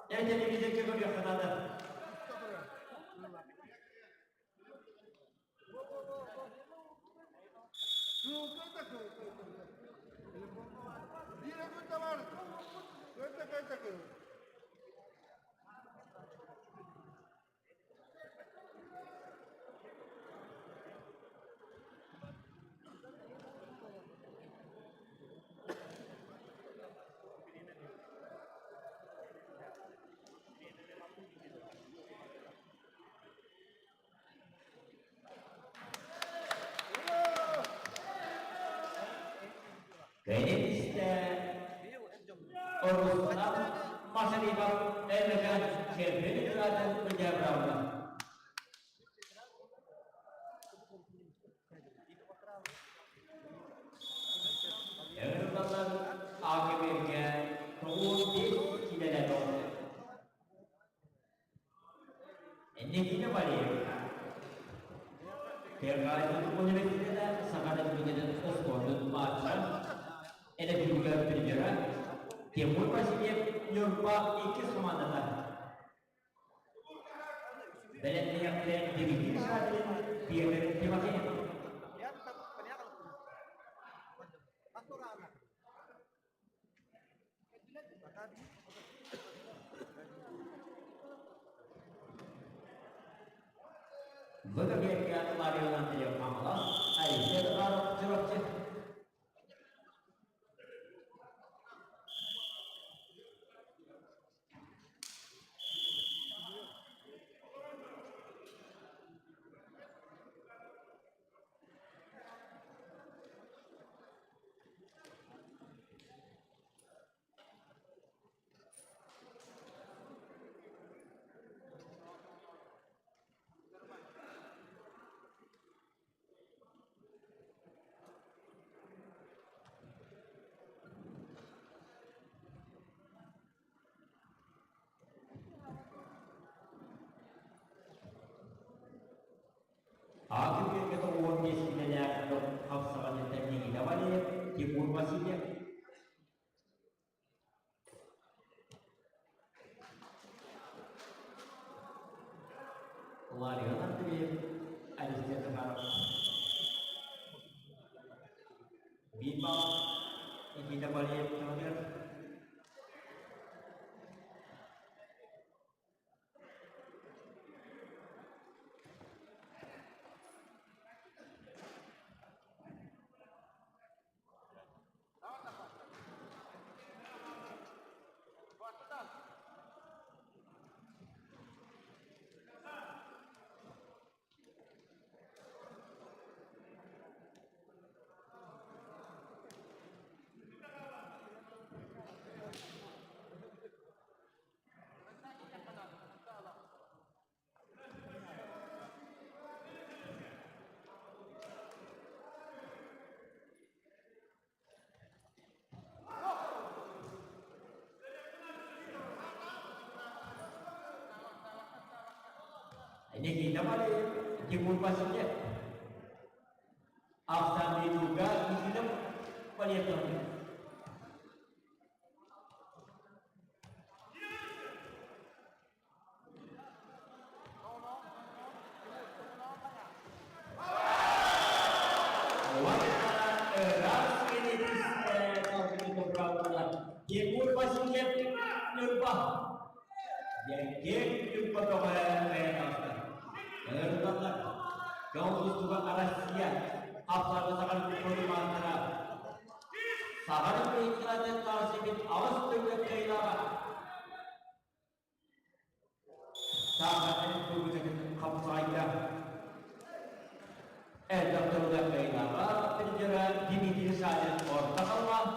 Дьэ, телевизорга көрүөххэ наада. Кэлин истэ Орустан Масарибов Өмөкөн Чемпион ырыатын ыдьаабыраабыта. Ырылалар Агыбиргэ тоҕус биэс киилэлээх оҕо. Никита Валерьев Тергаайдын университета Саха Республикатын спордун маастара, Республика призера Тимур Васильев Ньурба иккис командата. Бэлэмнэниэхтэрэ Дмитрий Шадрин, Петр Тимофеев. Выдавление Ларион Андреев Хаҥалас, Айсен Захаров Чурапчы. Аатын күөкэтэ 15 киилэлээх хапсаҕайыттан Никита Валеев, Тимур Васильев. Ларион Андреев, Алексей Захаров. Биир балл Никита Валеев Тимофеев. Никита Валерьев, Тимур Васильев. Автомобилга Никита Валерьев. Тимур Васильев Ньурба диэн Ньурба бөҕө айаннаахтар. Ырыталлар. Дьон тустууга Россия аптарга саҕар маастара Саха Республикатын таарсыбыт аҕыс төгүл кыайыылааҕа Саха Республикатын хапсаҕайга элбэх тыллаах кыайыылааҕа призера Дмитрий Савин орто халлаан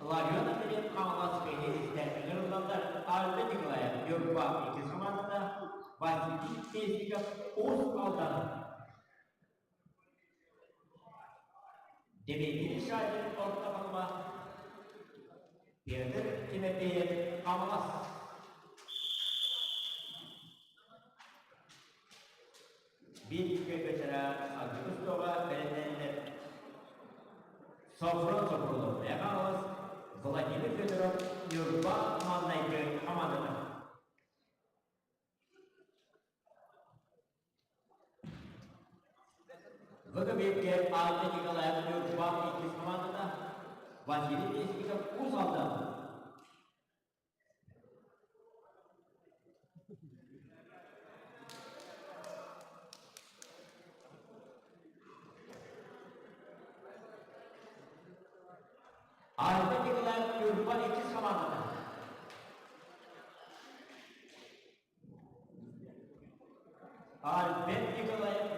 Ларионов Андреев Хаҥалас истэн ыҥырыллаллар Альберт Николаев Ньурба иккис хамаандата Василий Песников Уус Алдан Дмитрий Шадин Орто Халыма Петр Тимофеев Хаҥалас Биир көбөтөрө Саргы Тоҕо бэлэмнэннэр Софрон Софронов Хаҥалас Владимир Федоров Ньурба маҥнайгы хамаандата ВГБ-гэ Анна Николаевна Ньурба иккис хамаандата Василий Местников Уус Алдан Анна Николаевна Ньурба иккис хамаандата Альберт Николаев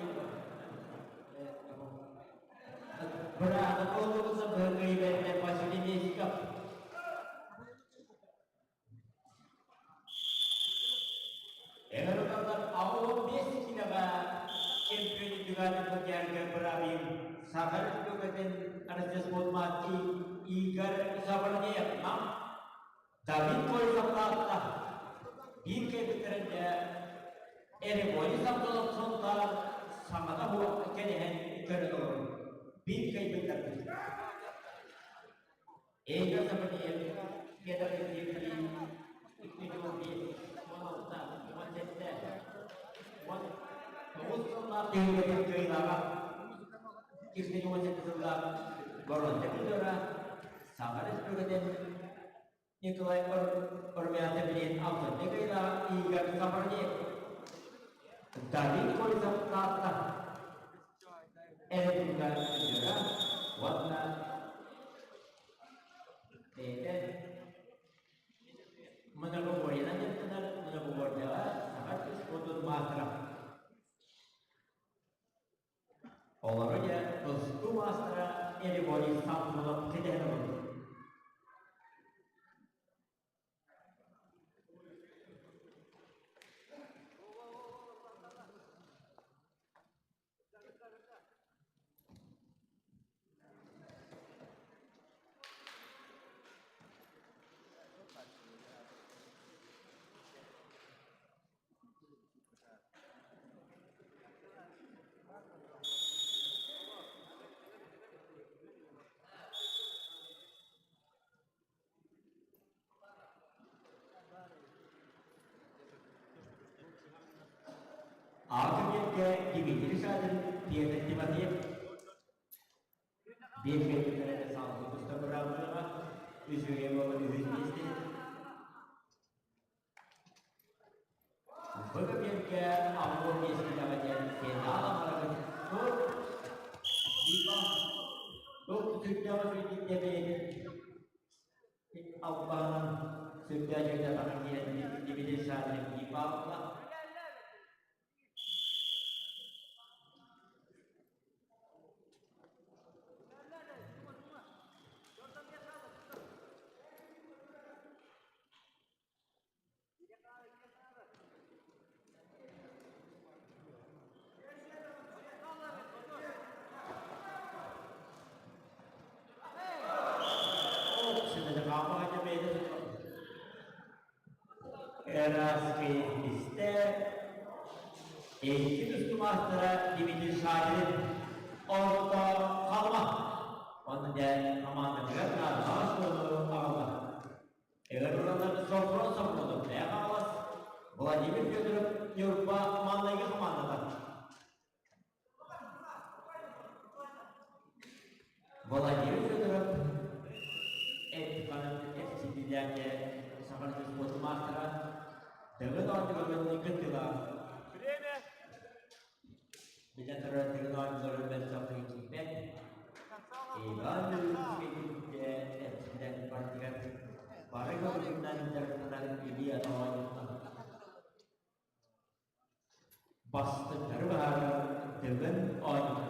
Быраата буолугуса быһыҥҥы Василий Местников. Эҥэр 65 килоҕа чемпион үрдүгэр Бутярга бырабыйын Саха Республикатын Россия Игорь Саврнеев Нам Давид Колесовтаахта биир кэлбиттэринэ Эребони Сабдалов Сунтаар саҥата суох кэтэһэн көрөн олорор. Биир кэлбиттэрбит. Игорь Саврнеев Петр Алексеевич 2015, 16, 17, 19 сыллаах түһүлгэтин кыайыылааҕа 2017 сыллаах боруонса призера Саха Республикатын Николай Румянцев билиэн алтынньы кыайыылааҕа Игорь Саврнеев Давид Колесов Таатта Эрэ призера уонна бэйэтэ Многоборьенан дьарыктанар многоборьеҕа саха спордун маастара. Олору дьэ тустуу маастара Эреборий Самсонов кэтэһэн олорбут. Алтын Дмитрий Шадрин, Петр Тимофеев биир бэйэлэрэ салгыы туста быраабылаҕа үчүгэй буолан үһүс миэстэ. Бу кэмҥэ Амур миэстэлэҕэ диэн финал аҥарыгын тур туох сүрдээх үчүгэйдик бэйэтин албаһынан сүрдээх үчүгэйдик атаҕын киирэн Дмитрий Шадрин Павлова Ыраскай истэ икки тустумаастара Дмитрий Шадрин орто Халыма онно дьэ хамаандатыгар наадалаах суолу аҕалла. Ыҥырыллар Софрон Софронов Мэҥэ Хаҥалас, Владимир Федоров Ньурба маҥнайгы хамаандата. Владимир Федоров эт-хаан эрчиллиилээхэ Саха спорт маастара Дыгын оонньууларын кыттыылаах. Время. Билэн турар Дыгын оонньууларын мөлтөхтүк киирбэт. Иван Белинскэй эрчиллэн бардыгар бары көрүҥүнэн дьарыктанар Илья оонньуута. Бастыҥнары баһаарар Дыгын оонньуута.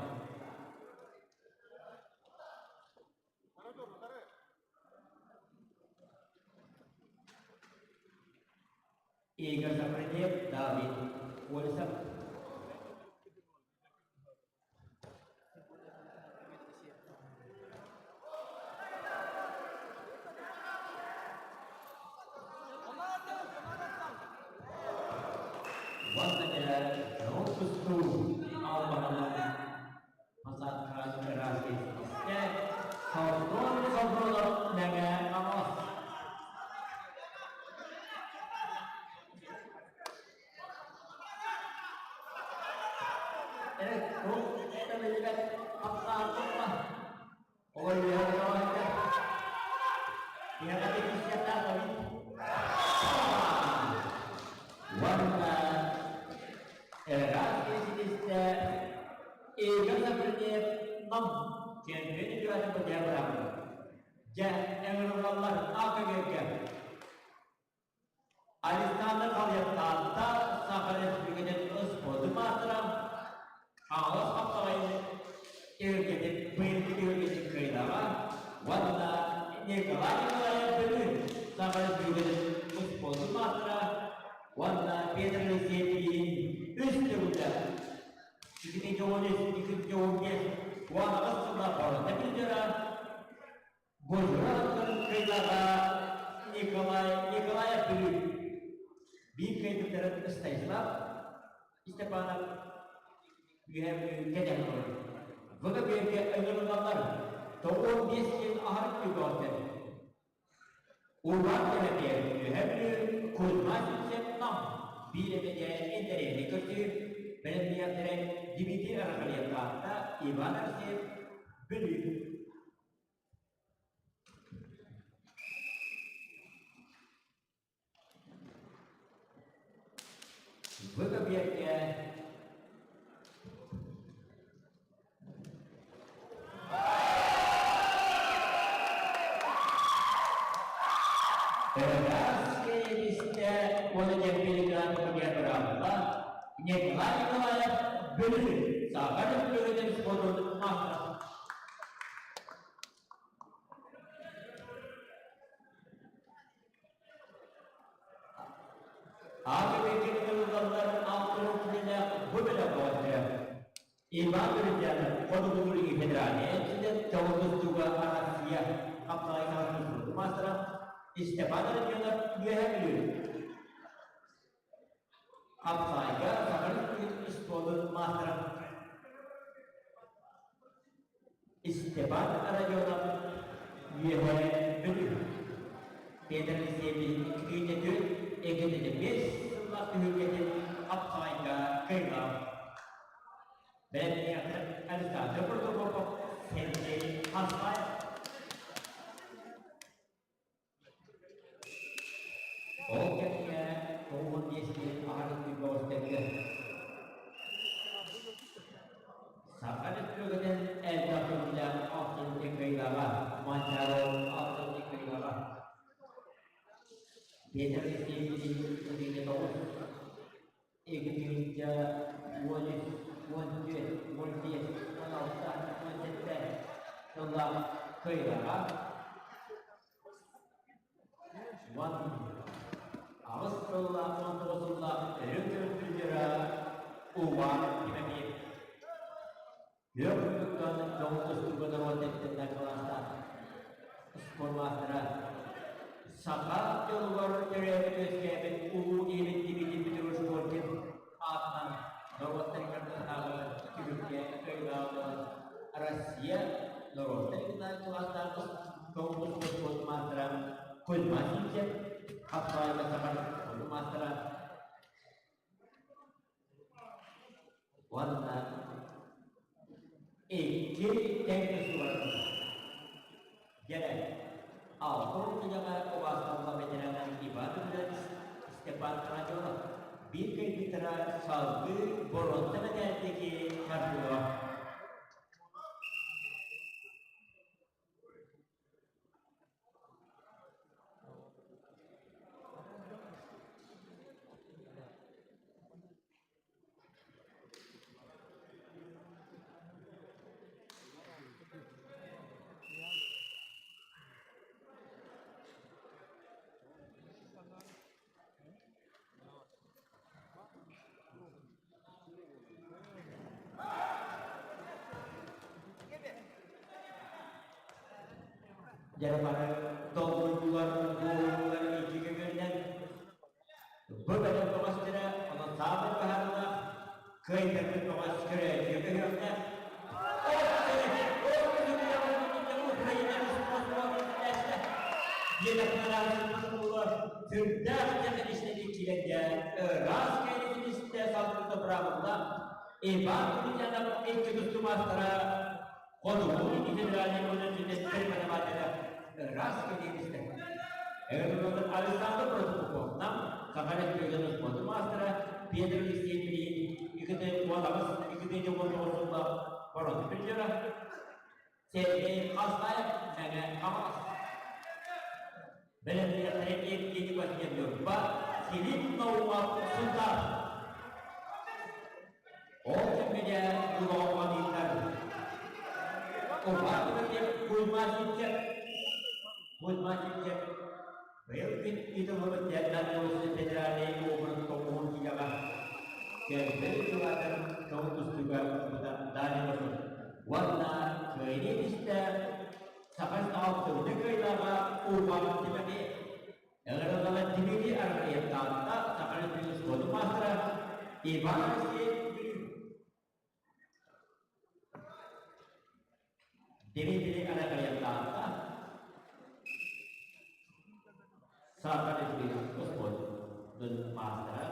Игорь Сафронеев, Давид Колесов. Уонна дьэ дьоһун тустуу албаһынан Посадкаҕа ыраас истэ Софрон Софронов Мэҥэ Хаҥалас. Эрэ туох да биллибэт хапсаан турба. Олор үөһэ көтөҕөттө. Тиһэҕэ тиксиэхтээх Давид. Уонна ыраас ситистэ Игорь Сафронеев Нам чемпион үтүөтүн бытыйа быраабыла. Дьэ, ыҥырыллаллар АКГ-гэ. Александр Халыйаттаатта Саха Республикатын спордун маастара, Хаҥалас хапсаҕайын түһүлгэтин быйылгы түһүлгэтин кыайдаҕа уонна Николай Николаев Бүлүү Саха Республикатын спордун маастара уонна Петр Алексеев үс төгүллээх 2013, 2015 18 сыллаах орто призера Божураттан кыайдаҕа Николай Николаев Бүлүү биир кыайбыттарын Станислав Степанов Үөһээ Бүлүү кэтэн олорор. ВКБ-гэ ыҥырыллаллар 95 сыл аһарык күгөҕүттэн. Урбаан кэмэтигэр Үөһээ Бүлүү Кузьма Симсев Нам биир эмэтэ интэриэһинэй көрсүү бэлэмниэхтэрэ Дмитрий Арахалиев Таатта, Иван Арсеев Бүлүү. Выкопьерге Ыраас истэ уонна Дьэппиэликээн быраабыла Николай Николаев Бүлүү Саха Республикатын спордун маастара. Аҕа ылыллаллар алтын күнүнэ бу бөлөх оҕотторо. Иван Бердянов Хотугу-Илиҥҥи федеральнай институт Тоҕус Арассыйа хапсаҕай саҕалыыр маастара Степан Родионов Үөһээ Бүлүү Хапсаҕайга Саха Республикатын спордун маастара Степан Родионов Үөһээ Бүлүү Петр Алексеевич икки икки биэс сыллаах түһүлгэтин хапсаҕайга кыайбаҕа. Бэлэмниэхтэр Александр Протопопов, Сергей Хасбаев. Ол кэмҥэ 95 киһи аһарын күүбэҕистэргэ Саха Республикатын элбэх төгүллээх алтынньы кыайыылааҕа Манчаары алтынньы кыайыылааҕа Петр Алексеевич 2009 2013, 14, 15, 16, 17 сыллаах кыайыылааҕа 18 сыллаах, 19 сыллаах өрүн көмүскүүллэрэ Уваан Тимофеев. Күөх курдуктан дьоҕус тустууга норуот эттиннэр кылаастаах спорт маастара. Саха дьолугар төрөөбүт-үөскээбит улуу ийэбит Дмитрий Петрович Коркин аатынан норуоттар ыккардынааҕы түһүлгэ кыайыылааҕынан Россия норуоттар ыккардынааҕы кылаастаах спорт маастара Кузьма Сивцев, Хапсаҕайга саха спордун маастара уонна икки тэҥ тустууларбыт Дьэрэ, 60 киилэҕэ убаасталла ветераннар Иван Иванович, Степан Родионов биир кыайбыттара салгыы боруонса мэтээл диэки тардыһыа. Дьэ бары долгуйдулар, буолуулар икки көмүллэн Бу бэлэм бөҕөстөрө онон саамай быһаарыылаах кыайтарбыт бөҕөс көрөөччүгэ көһүөхтээх. Сүрдээх техничнэй киирэргэ ыраас кэлитинистэ салгыта быраабылла Иван Купитянов икки тустуу маастара Хотугу федеральнай университет преподавателэ ыраас кэлитинистэ Александр Протопопов Нам Саха Республикатын спордун маастара Петр Алексеевич 2018 2019 сыллаах боруонса призера Сергей Хастаев Мэҥэ Хаҥалас Бэлэмниэхтэрэ Евгений Васильев Филипп Наумов Сунтаар Ол кэмҥэ улаҕалыыллар. Уһаат диэн Кузьма Сивцев Кузьма Сивцев быйыл күн ыытыллыбыт Дальнобойскай федеральнай уокурук тоҕуһун киинэҕэ кэлбит сылаатар көҥүл тустууга ылбыта Дальний Восток уонна кыайыы түстэ Саха алтынньы кыайыылааҕа Уйбаан Тимофеев. Ыҥырыллыбыт Дмитрий Архиев Таатта Саха Республикатын спордун маастара Иван Алексеев Бүлүү. Дмитрий Архиев Таатта Саха Республикатын спордун маастара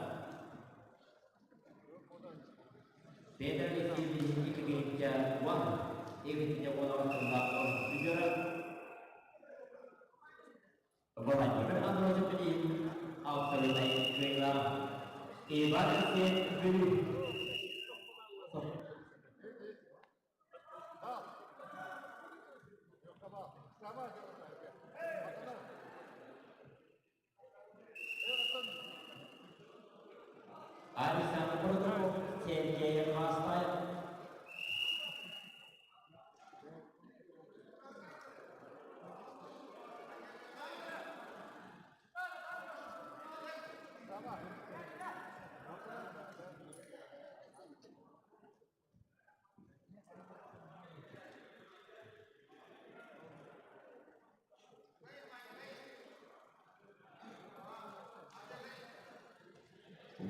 Петр Алексеевич 2010 2016 сыллаах призера Владимир Андросов билигин авторынай кыайыылаах Иван Алексеев Бүлүү. Александр Протопов, Сергей Хастаев.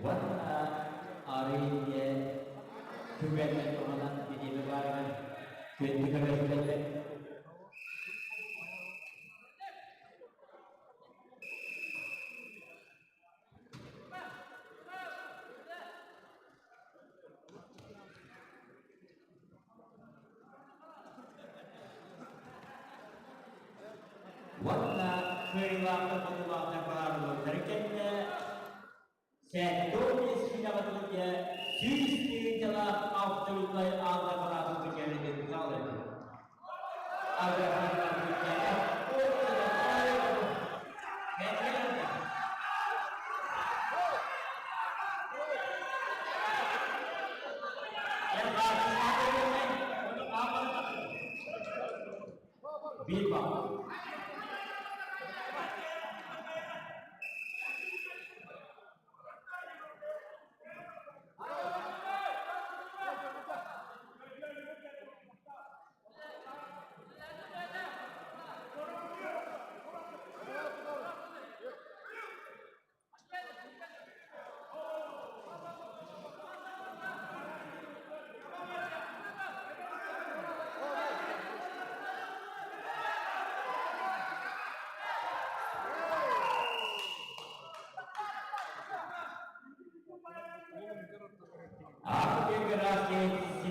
Уонна арыйы түгэннэр туһунан бириэмэ баарыгар күндү көрөөччүлэргэ Уонна кыайыылаахтар хотуулаахтар быһаарыллыбыттарын кэннэ 75 киилэҕэ 100 тыһыынчалаах абсолютнай ааллар бараатын кэккэлэрин саҕалыыр. Bir bak.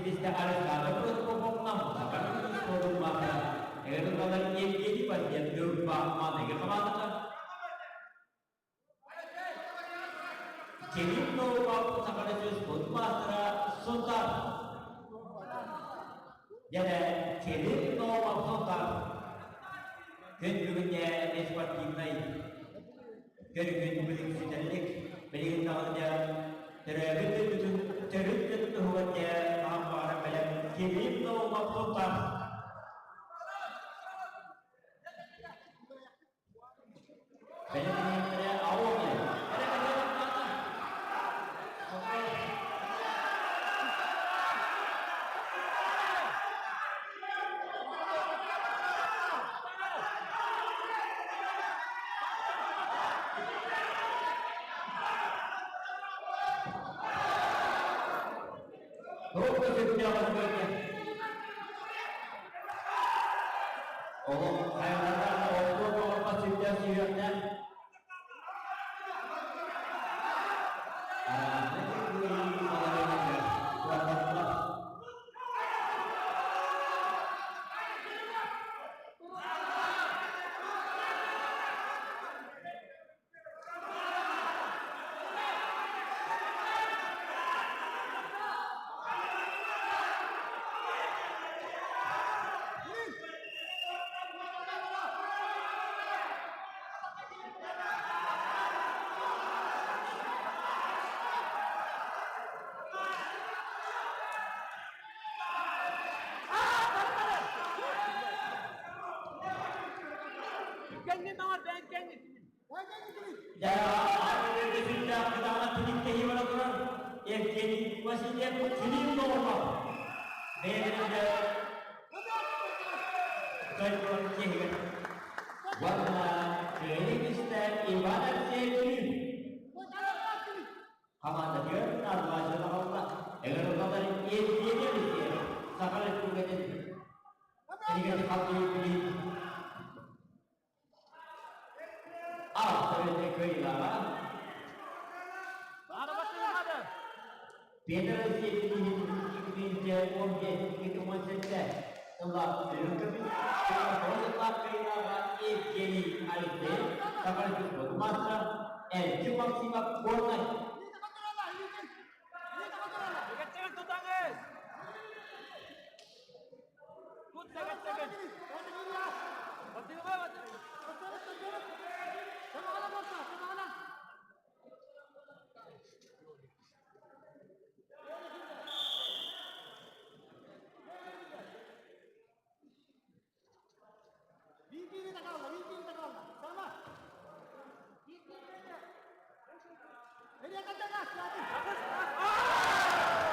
кэлбистэ Александр Протопоповна Саха спордун маастара Эгер Евгений Васильев Ньурба маныгы хамаандата Кирилл Наумов Саха спорт маастара Сунтар Дьэ, Кирилл Наумов Сунтар күн бүгүннэ спортивнай көрүҥүн билиҥситэллик билигин даҕаны дьэ төрөөбүт дойдутун төрүт дьон туһугар дьэ хаһан баҕарар бэлэм Кирилл Наумов Сунтар Бэлэмнээхтэрэ АО Туох да сөптөөх өспөккө. Олох хайалардаах оттуо тоҕорбот сүрдээх сүһүөхтээх. Араанна кыайыы баларыгар куотаттылар. Кэннин оҥор, бэйэҥ кэннин. Евгений Васильев Филипп Долгов бэйэлэрин дойдуларын киһигэр уонна кыайыы истэ Иван Алексеевич хамаандатыгар название таҕалла. Ыҥырыллалар Евгений Алексеев Саха Республикатын Кинигэтин халтыйын билии Автор кыайыылааҕа Петр Алексеевич 2015-2017 сыллаах үрүҥ көмүс, тоҕус сыллаах кыайыылааҕа Евгений Алексеев, Саха Республикатын маастара Эрчим Максимов Горнай. Тутаңыз! Тут сәгәт-сәгәт! Батырға батыр!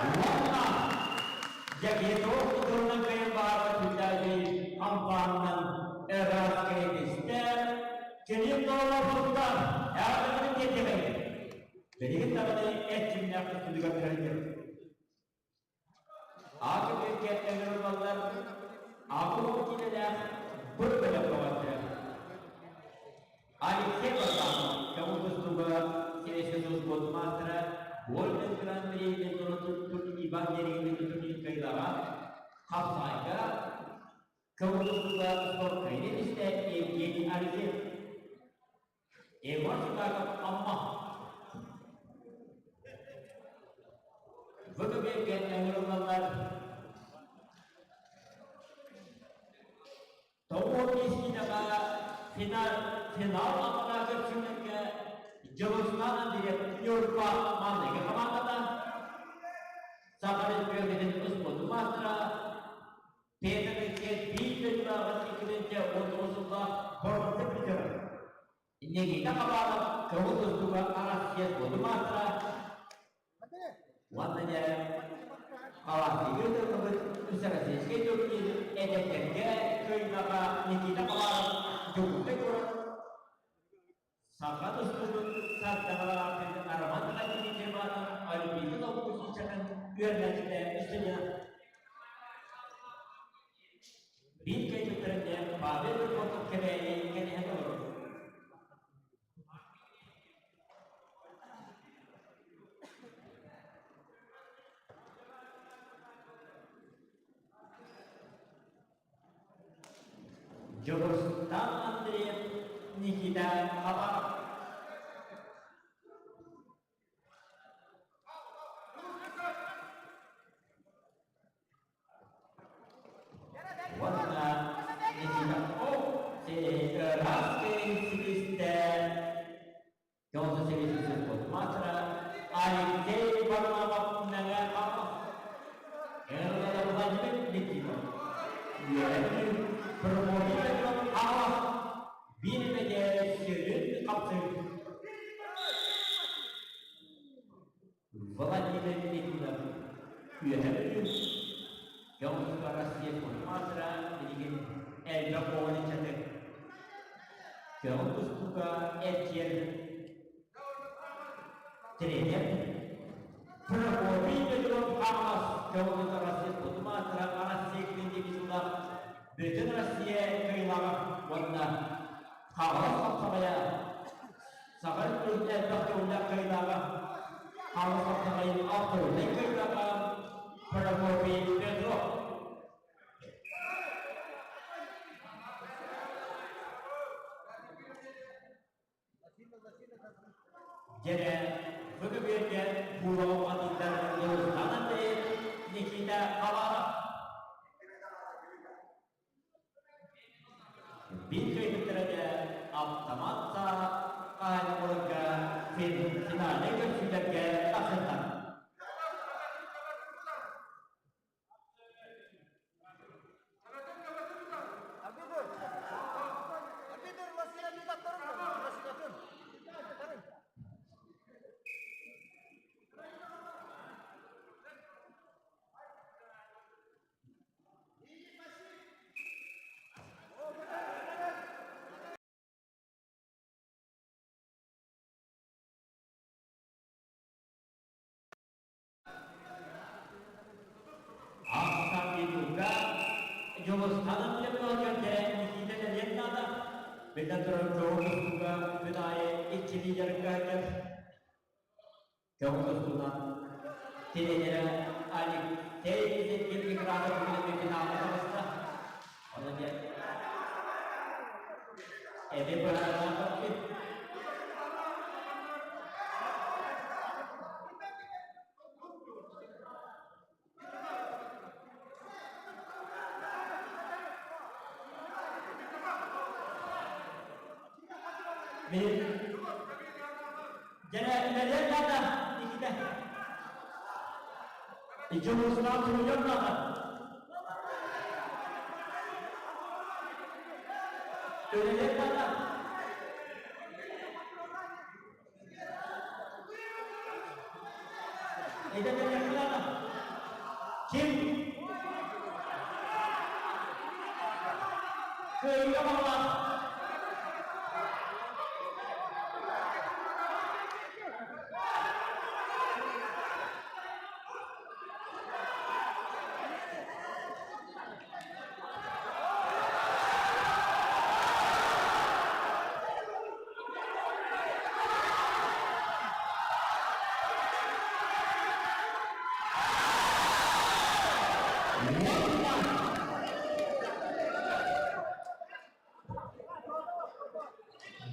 Уонна Дьэбиэтов тутурунан кыайан баҕарбат сүрдээҕи хампаанынан ыраас кэлитистэ, кини толорбуттар эҕэрдэлэрин тиэрдэбин. Билигин даҕаны эрчимнээх тустууга кэлдим. Ааты кэргэн ыҥырыллаллар, аҕа киинэлээх быр бөлөх бөҕөттөрө. Алексей Богданов көҥүл тустууга Советский Союз спорт маастара, Вольный Гран-при Иван Еремин турнир кыайыылааҕа, хапсаҕайга көҥүл тустууга спорт кыайыы Евгений Алексеев. Егор Чикагов Амма. ВКБ ыҥырыллаллар. Тоҕо киинэҕэ финал финал аллараа көрсүллэргэ Дьулустаан Андреев Ньурба маҥнайгы хамаандата Саха Республикатын успуордун маастара Петр Алексеев биир дойдулааҕын 2019 сыллаах боруонса призера Никита Хабаров көҥүл тустууга Арассыйа спордун маастара уонна дьэ Халаастыйга ыытыллыбыт Всероссийскай турнир эдэрдэргэ кыайыылааҕа Никита Хабаров Дьокуускай куорат Саха тустуутун сардаҥалаах Роман Владимирович Иванов Олимпийскай толкуйдууччатын үөрэнээччитэ студент. Биир кэлбиттэринэ Павел Рыков Кэбээйи кэтэһэн олорор. Дьулустан Андреев, Никита Хабаров. Уонна Никита Ыраас силистэ Жолда себесісіз Мастера Алексей Варламов Мэҥэ Хаҥалас Эрдэ Владимир Никитов Үөрэхтиир Прокопий Петров Хаҥалас биирмэгэ сүрүн хапсыы Владимир Никитов Үөһэ Бүлүү Дьоҥҥо Россия мастера билигин элбэх оҕону ыччаты көҕүл тустууга эрчийэр тренер Прокопий Петров Хаҥалас көҕүл Россия спордун маастара Россия күнүн сыллаах Бүтүн Россия кыайыылааҕа уонна Хаҥалас хапсаҕайа Саха Республикатын элбэх көҥүллээх кыайыылааҕа Хаҥалас хапсаҕайын авторитет кыайыылааҕа Прокопий Петров. Дьэрэ, бу көбүөргэ Буурова Атыттар Дьулустан Андреев, Никита Хабаров. Биир кыайбыттара дьэ автомат саа хаһаайыннарга финальнай көрсүүлэргэ тахсыттар. Арбитр! Арбитр, Василий Таттарын! Ахтан Дьулустан Лепкаларга Никита кэлиэн наада. Биллэн турар, көҕүл тустууга күн аайы иччилии дьарыкка сылдьар. Көҕүл тустуунан тренерэ Алексей Зеткин Игратов бүгүн финалга таҕыста. Онон дьэ эми быһаарылаах Мин дьэ наада Никита. Дьулустаан суруйар наада. Үлэлиэх наада. Ким кыайыыга баҕалаах?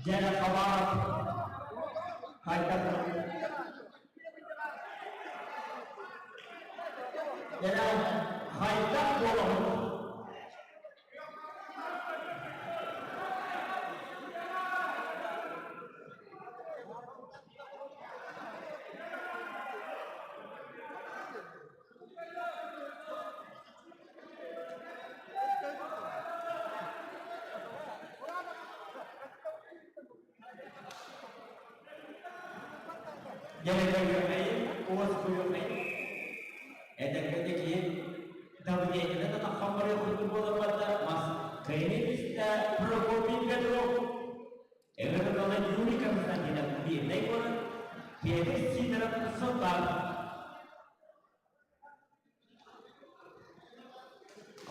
Дьэ, Хабаров хайдах Дьэ, хайдах буолабыт? Дьэ, уоскуйуоххайын. Эдэргэ киһи давлениены да таххан барыах курдук буолан барда, мас кыайыы түстэ Прокопий Петров. Эҥэрэ Юрий Константинов Мирнэй куорат Петр Сидоров Сунтаар.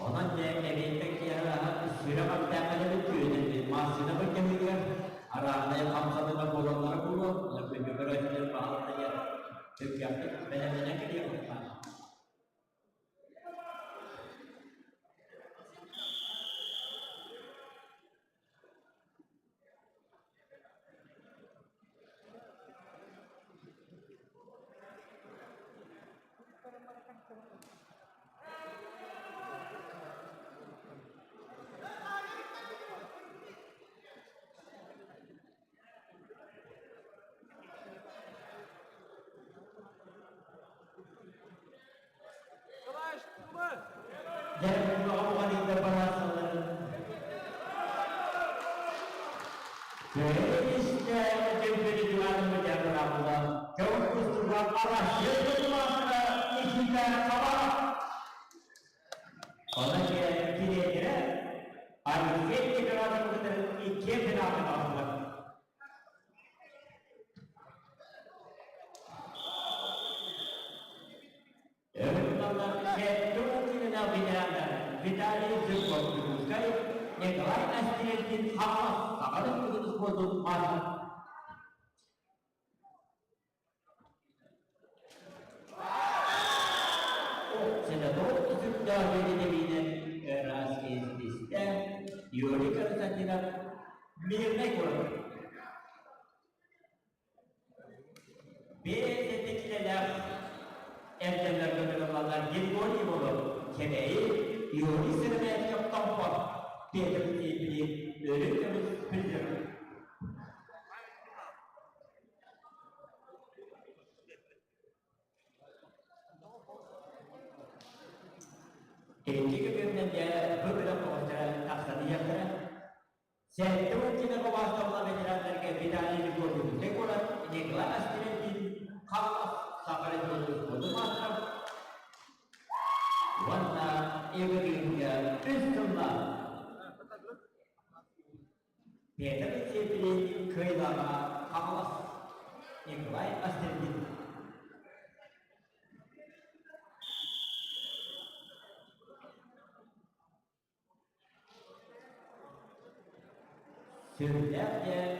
Онон дьэ эбиэттэн киэһэ сүрэх эмтээххэлэри күөнүн массыына былдьаһыытыгар арааһынай хамсаныылар буолаллара буолуо, онон күндү көрөөччүлэр баҕаларыгар түргэнник бэлэмнэнэн кэлиэххэ. Көрө-истэ чемпионатыгар быраабыла көҥүл тустууга Арассыыйа маастара Никита Хабаров. Онон тириэньэрэ Алексей Николаевич кытары иккиэн финалга таҕыстылар. Өрүтталлар 70 ветераннар Виталий Зырков-Дьокуускай, Николай Острельдин Хаҥалас Саха Республикатын спордун маастара. Сенатор Ытыктаах Бэлитэбиинэн ыраас киһи Юрий Константинов Мирнэй куорат. Бэйэтэ килэлээх эрдэллэргэ ыҥырыллаллар Григорий Иванов Кэбээйи, Юрий Сыромятников Томпо, Петр Тиипли Өрүн көмүс призер. Икки көбүөрүнэн дьэ бу бөлөх оҕустара тахсан иһиэхтэрэ. 70 убаастабыллаах ветераннарга Виталий Григорьевич куорат Николай Астрельдин Хаҥалас Саха Республикатын спордун маастара уонна Екатеринга үс сыллаах Петр Цепелин кыайыылааҕа Хаҥалас Николай Астрельдин. Сүрдээх диэн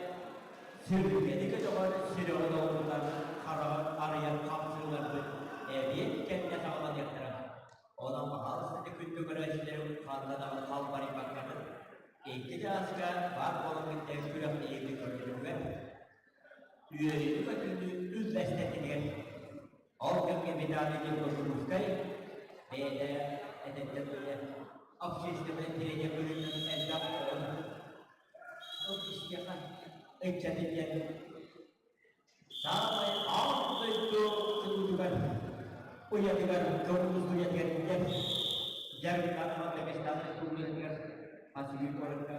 сүргэни көтөҕөр сүрэҕин олугунан хараҕын арыйан хамсыыларбыт эбиэт кэннэ саҕаланыахтара. Онон баһаалыста күндү көрөөччүлэрим ханна даҕаны халбарыйбаккаҕыт, икки чааска баар буолан кытта күрэхтэһиини көрдөрүгэр, үөрүүнү-көтүүнү үллэстэргитигэр. Ол кэмҥэ Виталий Дьокуускай бэйэтэ эдэрдэр дылы общественнай тренер быһыытынан элбэх оҕону тыл истиэхэ ыччаты диэн саамай аан дойду тутуутугар уйатыгар көҥүл уйатыгар иитэр дьарыктаах Дагестан Республикатыгар Хасыгы куоракка.